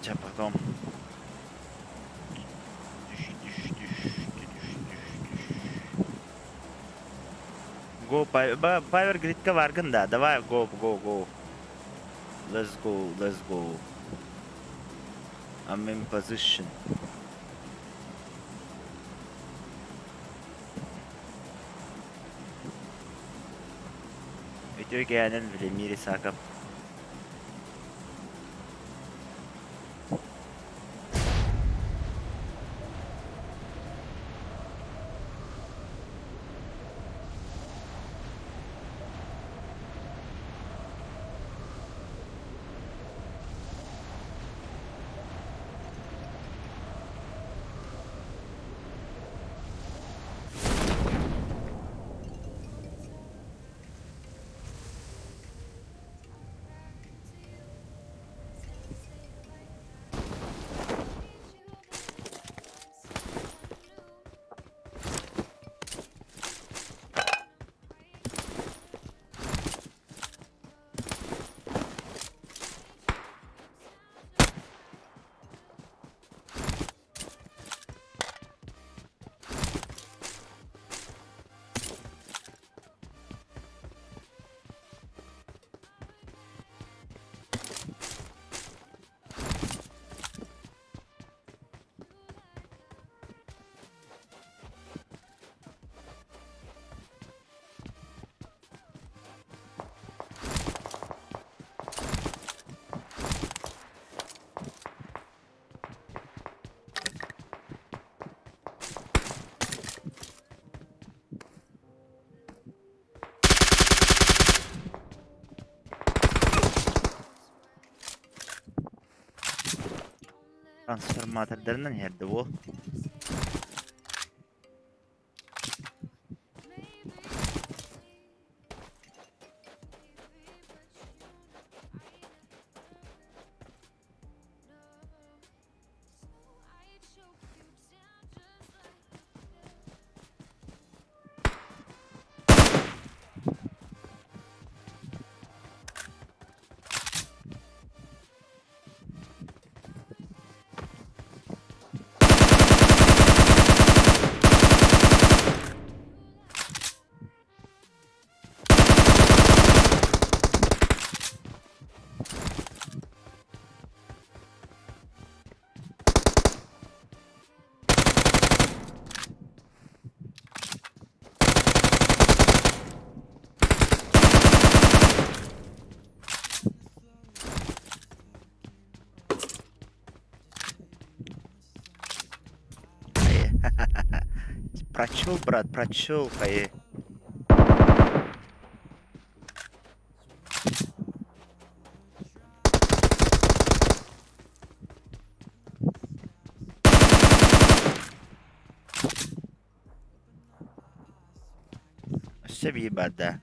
Чэ, потом. Түш, түш, түш, түш, түш, түш. Go, Power Grid'ка баргын да. Давай, go, go, go. Let's go, let's go. I'm in position. Үтүө кээнэн Велимир Исаков. Трансформатордарынан иһэрдэ буол. Прочел, брат, прочел, хайы. Өссө биир барда.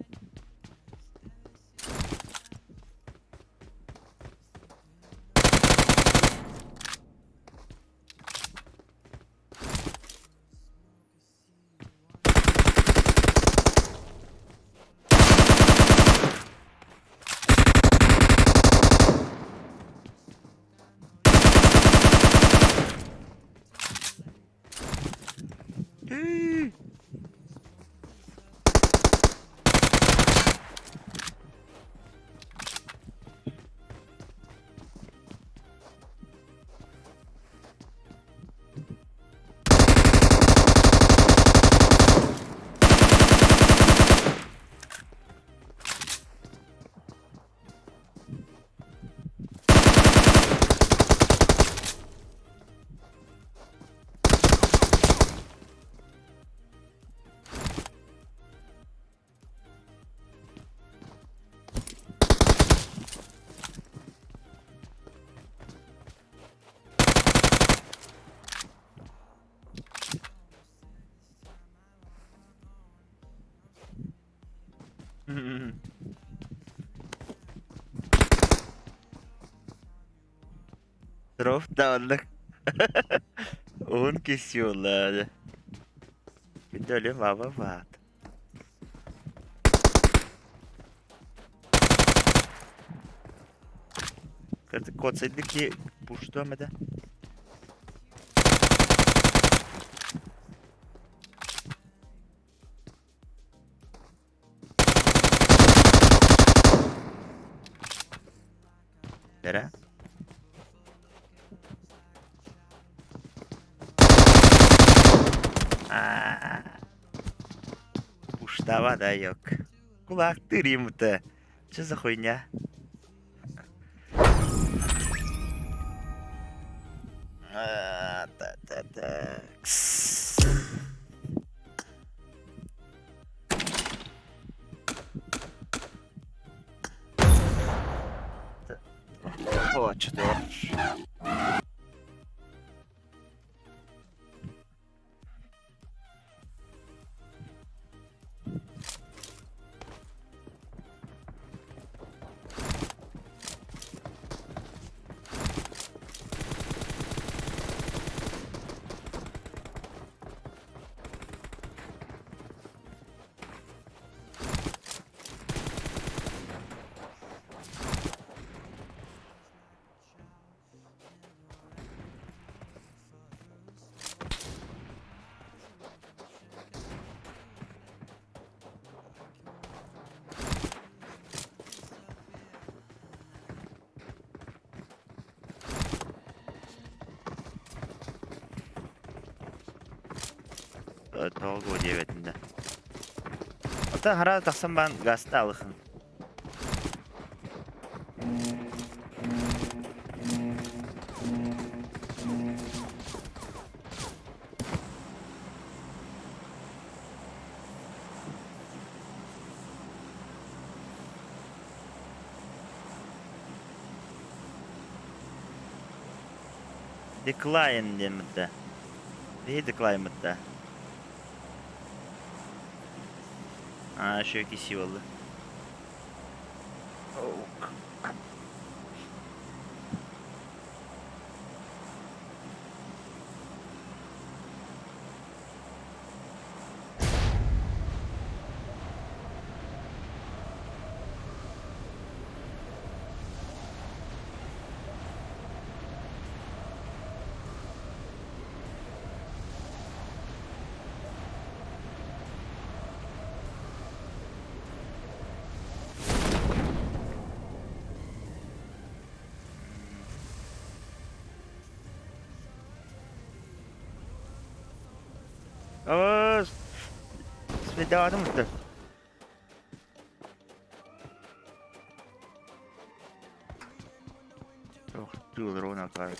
Здоров, да оннук. Уһун кисиолар. Күндү баба баат. Кырдык куотсайдык ки пуштуом этэ. Эрэ. Аа. Пуштава да yok. Кулактыр ему-то. Че за хуйня? А, та та так. О, что-то. Тоҕо диэбэтин да. Оттон хара тахсан баан гаста алыхын. Decline диэммит да. Биһи decline да. Аа, еще киси буолла. Оо, свидание мытты. Ох, тулрона кар.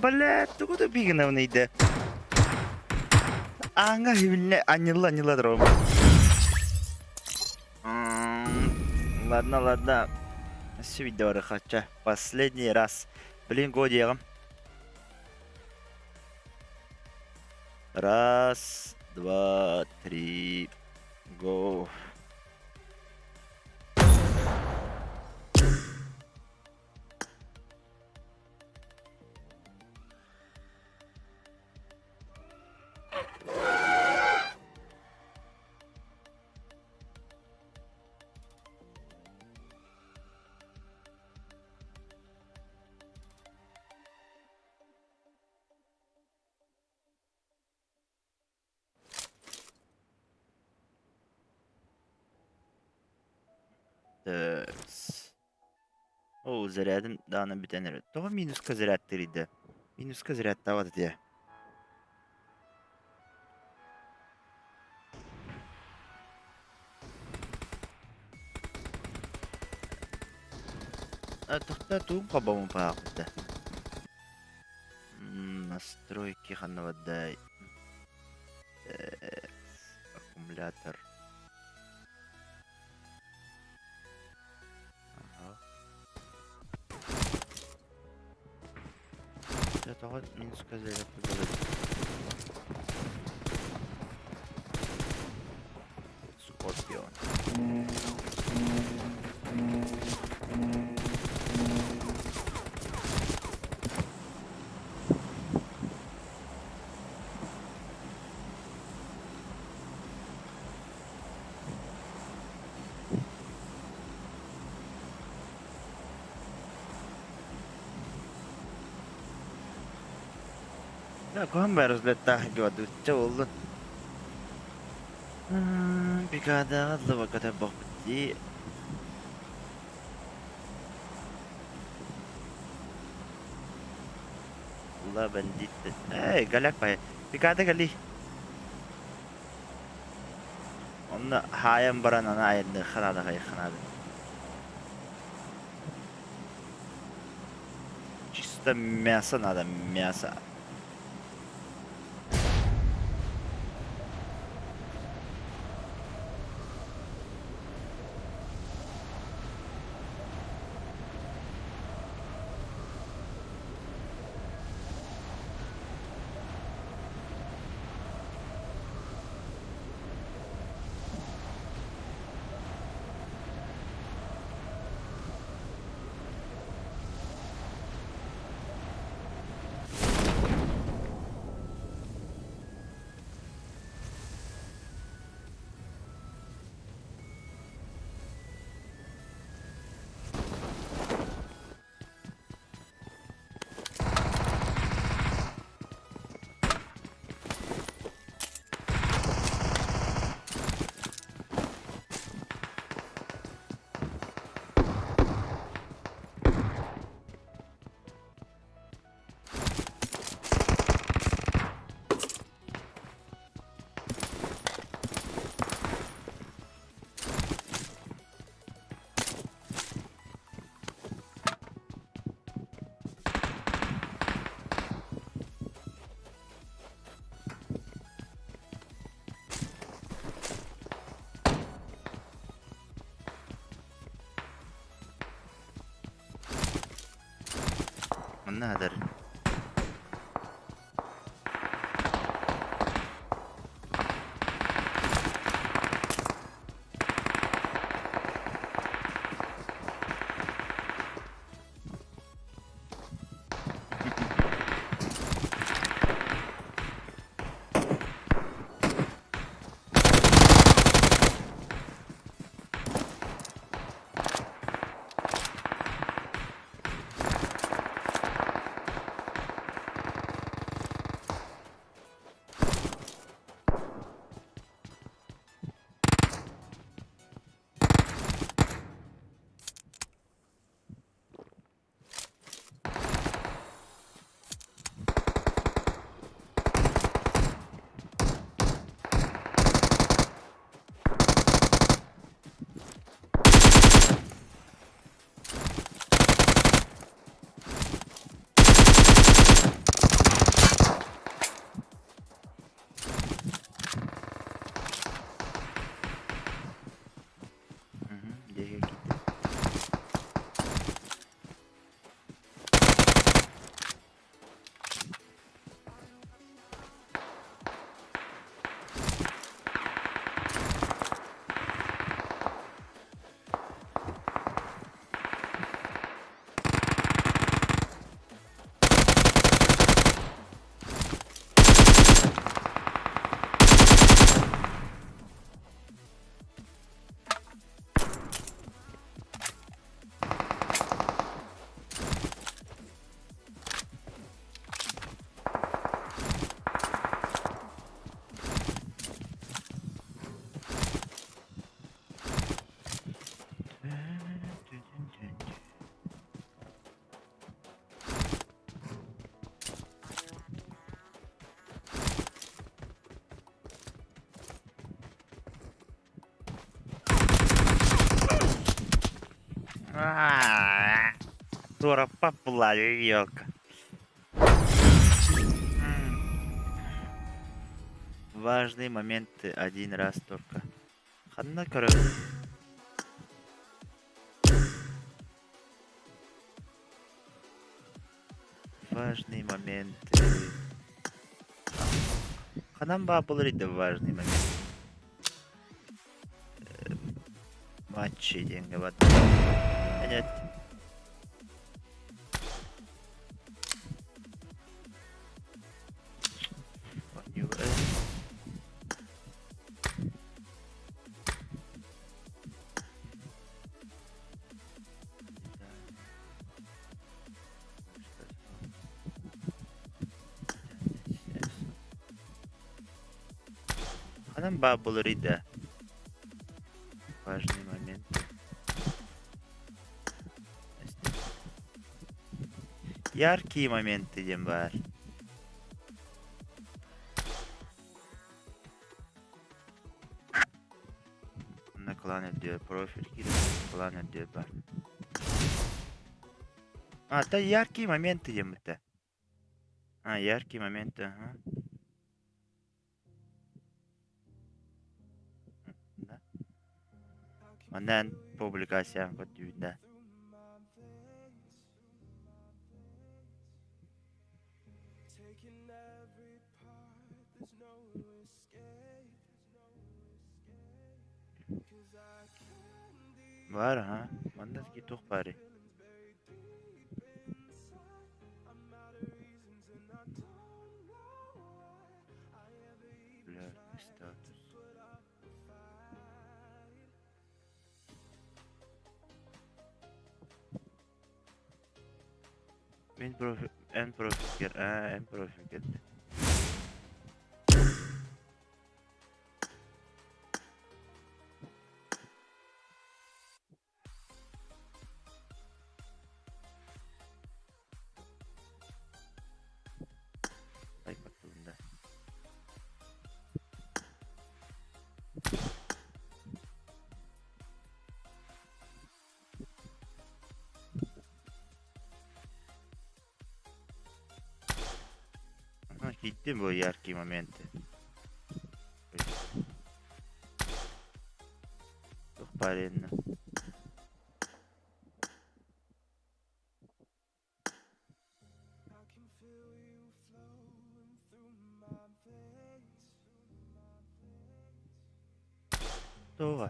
Бля, тугу да бигинабын ыйда. Ааҥҥа хибилне анньылла анньылла турабын. Ладно, ладно. Все видео барыхача. Последний раз. Блин, го диэҕим. Раз, два, три, го. Тэс. Оо, зарядым даҕаны бүтэн эрэр. Тоҕо минуска зарядтыырый да? Минуска зарядтаабат этэ. Тохтоо тугун холбоммуппаахпыт да? Настройки ханна бардай? Аккумулятор. Ага. Дьэ тоҕо минуска зарядка Скорпион. Куһан баар разлеттаах дьуодучча буоллун. Бикаадаҕа лыбаката бохпут дии. Ла бандит. Эй, голяк бай. Бикаада кали. Онно хаайан баран аны айанныахха наада хайыахха наада. Чисто мясо надо, мясо. Манна хатар. Туораппат булла елка. Важный момент один раз только. Ханна көрөбүн? Важный момент. Ханан баа булар иде важный момент. Матчи диэҥҥэ бардым. Нет. Ханан баа булар да? Важный момент. Яркие моменты диэн баар. Онно клан үрдүө профиль киирэн клан үрдүө бар. А, это яркие моменты диэн бутта. А, яркие моменты, ага. Да. Манан публикациян көрдүүн да. Баар, аха. Манна туох баарый? Популярный статус. Мин профи эн профилгэр аа эн профилгэр Айбаттыбын да. Ага, киирдим бу яркие моменты. Туох баар инна. Туоҕа?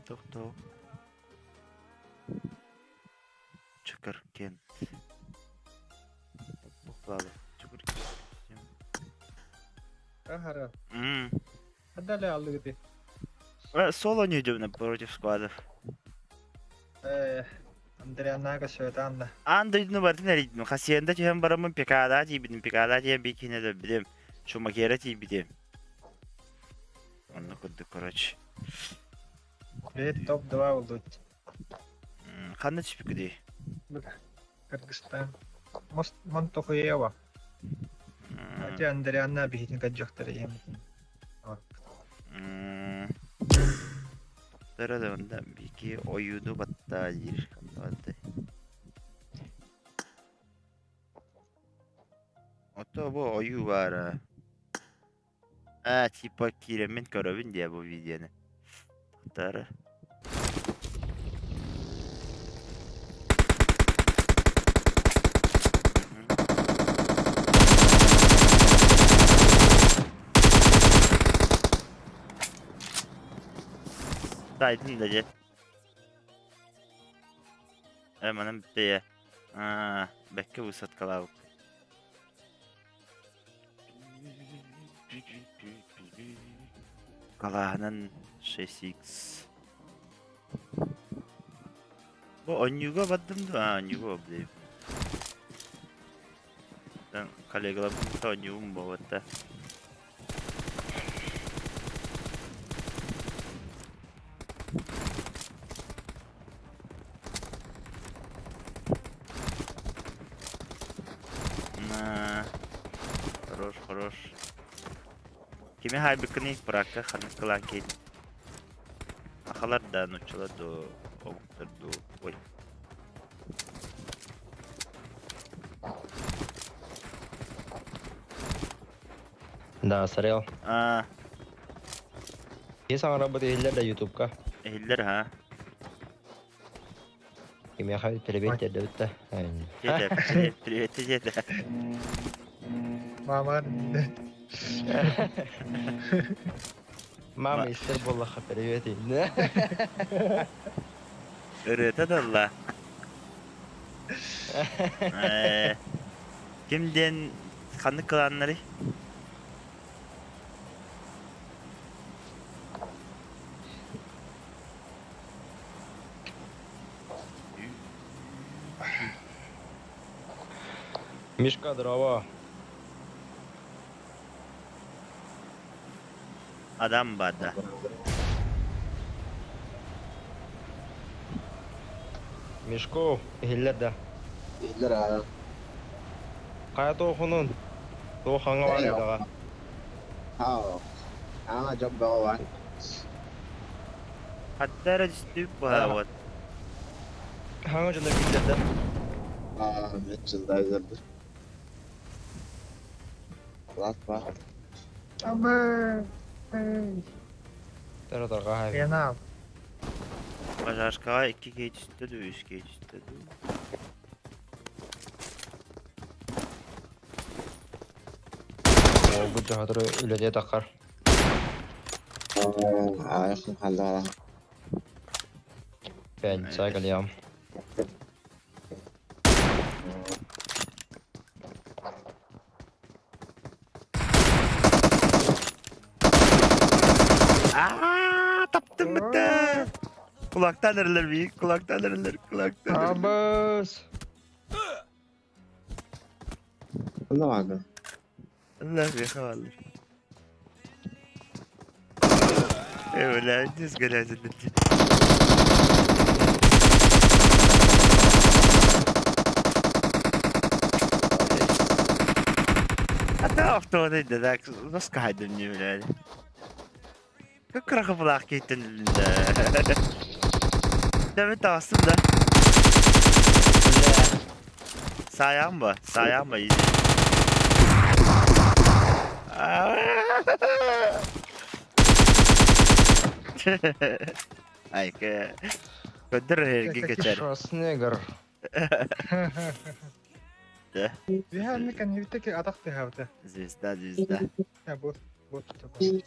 Тохтоо. Чыкыркент. Буквалы. Чыкыркент. Ахара. Хадали аллыгыты. Соло не идем против сквадов. Э, Андрианага сөтанна. Аан дойдуну барытын эрийдим. Хасиенда түһэн бараммын Пекада тиийбитим. Пекада тиийэн биир киһини өлөрбүтүм. Шумакера тиийбитим. Онно курдук, короче. Бэт топ-2 болдут. Ханна түспүккүтүй? Кыргызстан. Мост Монтохуева. Ати Андрианна биһитин кадьохтар иһэмитин. Тара да онда бики ойууну баттаа диир. Ханна Ото бу ойуу баара. Аа, типа киирэммин көрөбүн диэ бу видеоны. Тахтаары. Тайтын да дьэ. Э, манан бүттэ ээ. Аа, бэккэ высадкалаабыт. Калааһынан 6x. Бу онньууга бардым дуо? Аа, онньууга бардым. Коллегаларбын кытта оонньуубун буолбатта. Кими хаайбыккыный Пракка ханнык кылаан киһит? Сахалар да, нууччалар да, омуктар дуу. Ой. Да, сорел. А, Киһи саҥарарбыт иһиллэр да ютубка. иһиллэр ha. Кимиэхэ привет диэбит да. Диэтэ, привет, привет диэтэ. Мама. Мама истэр буоллахха привет иннэ. Ырыата да Э, Ким диэн ханнык кылааннарый? Мишка, здорово. Адам баада. Мишко, иһиллэр да. Иһиллэр аа. Хайа туохунун? Туох хаҥа бар ыдаҕа? Аа. Аана дьон бөҕө бар. Хатта эрэ түстүүк быһаабыт. Хаҥа дьоно биллэр да. Аа, Митчелл Латва. Абы. Эй. Тара-тарҕаһа. Янал. Пожаркаҕа икки киһи түстэ дуу, үс киһи түстэ дуу. Уолбут дьаһатыры үлэлиэ таххар. Аайхын халлаала. Пять калиам. Аа, таптым бітті. Kulaktan эрэлэр бии, kulaktan эрэлэр, kulaktan эрэлэр. Абыс! Онно баҕар. Allah бихаваллар. Э, бля, глядя. Ата автоны да так, наскайдым не, блядь. Как крахаплах кейтен да. Да мен тағыстым да. Саян ба, саян ба, изи. Айка. Көдөр гигачар. Шварценеггер. Да. Биһиэннэ кэннибитэ атах тыһаабыта. Звезда, звезда. Бу бу бу.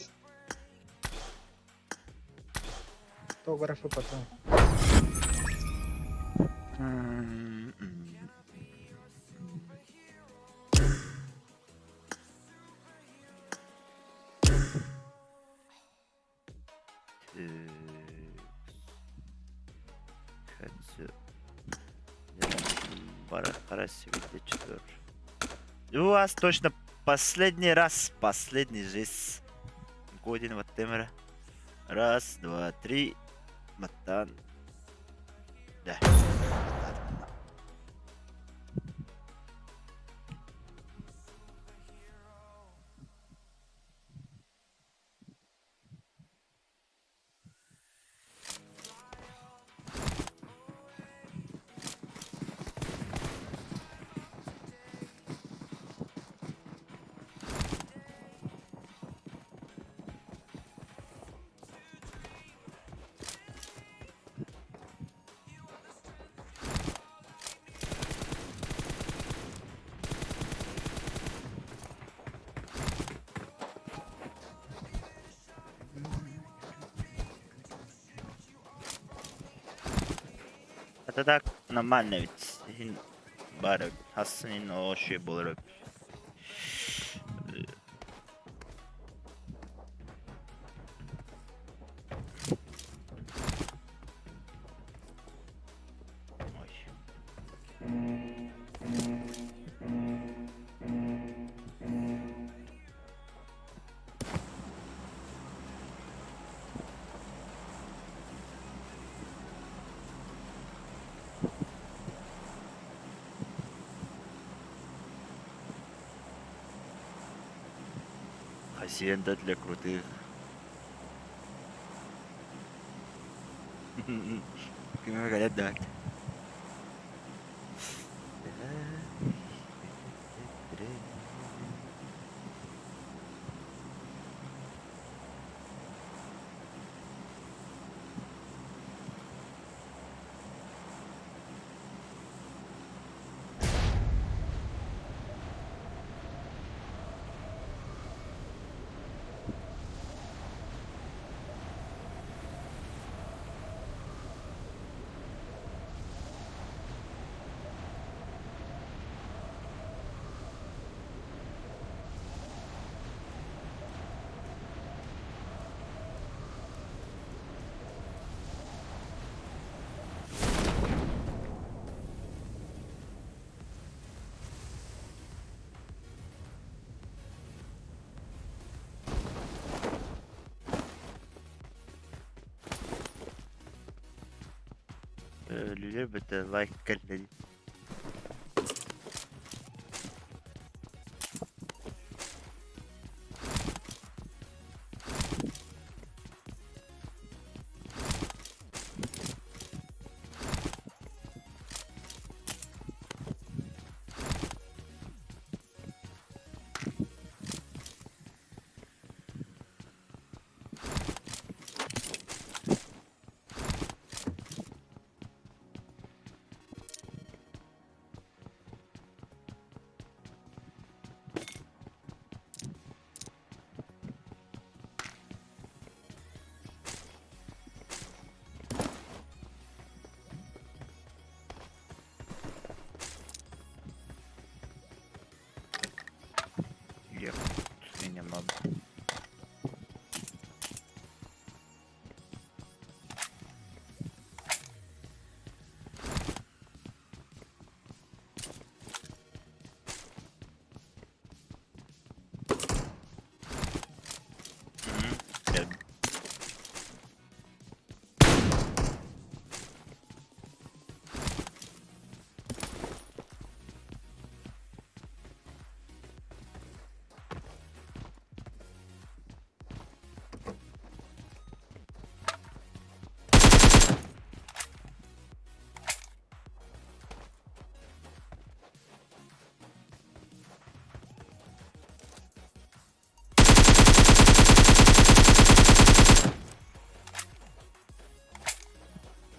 Фотографы потом. У вас точно последний раз, последний жизнь. Годин вот темера. Раз, два, три. Матан. Да. Это так нормально ведь. Бары хасын оши болор. Ой. Хасиенда для крутых. Ким кэлэр да. Өлүлэр бөтө лайк кэллэ дии. Yep, minimum. Yeah.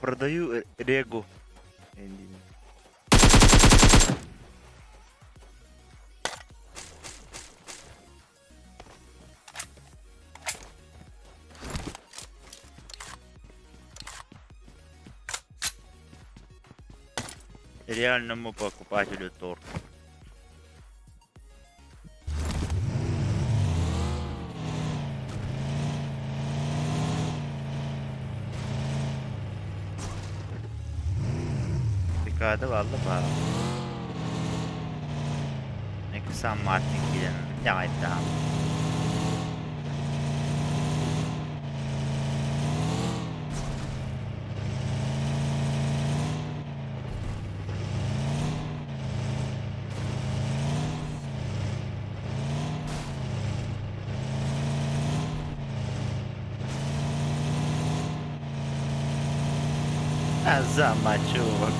Продаю Регу. Реальному покупателю торг. Riccardo valla baa. San Martin kiran jaetaan. Замачок.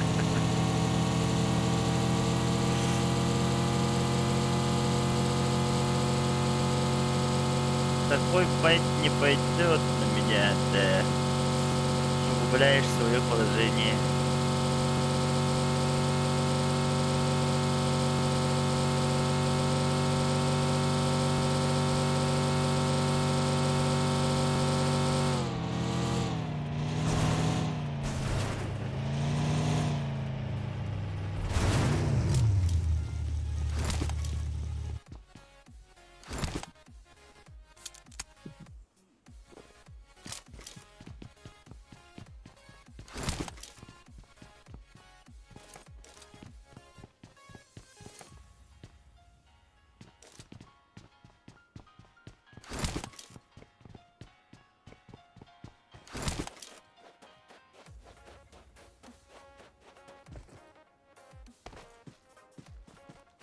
Такой файт не пойдет на меня, ты усугубляешь свое положение.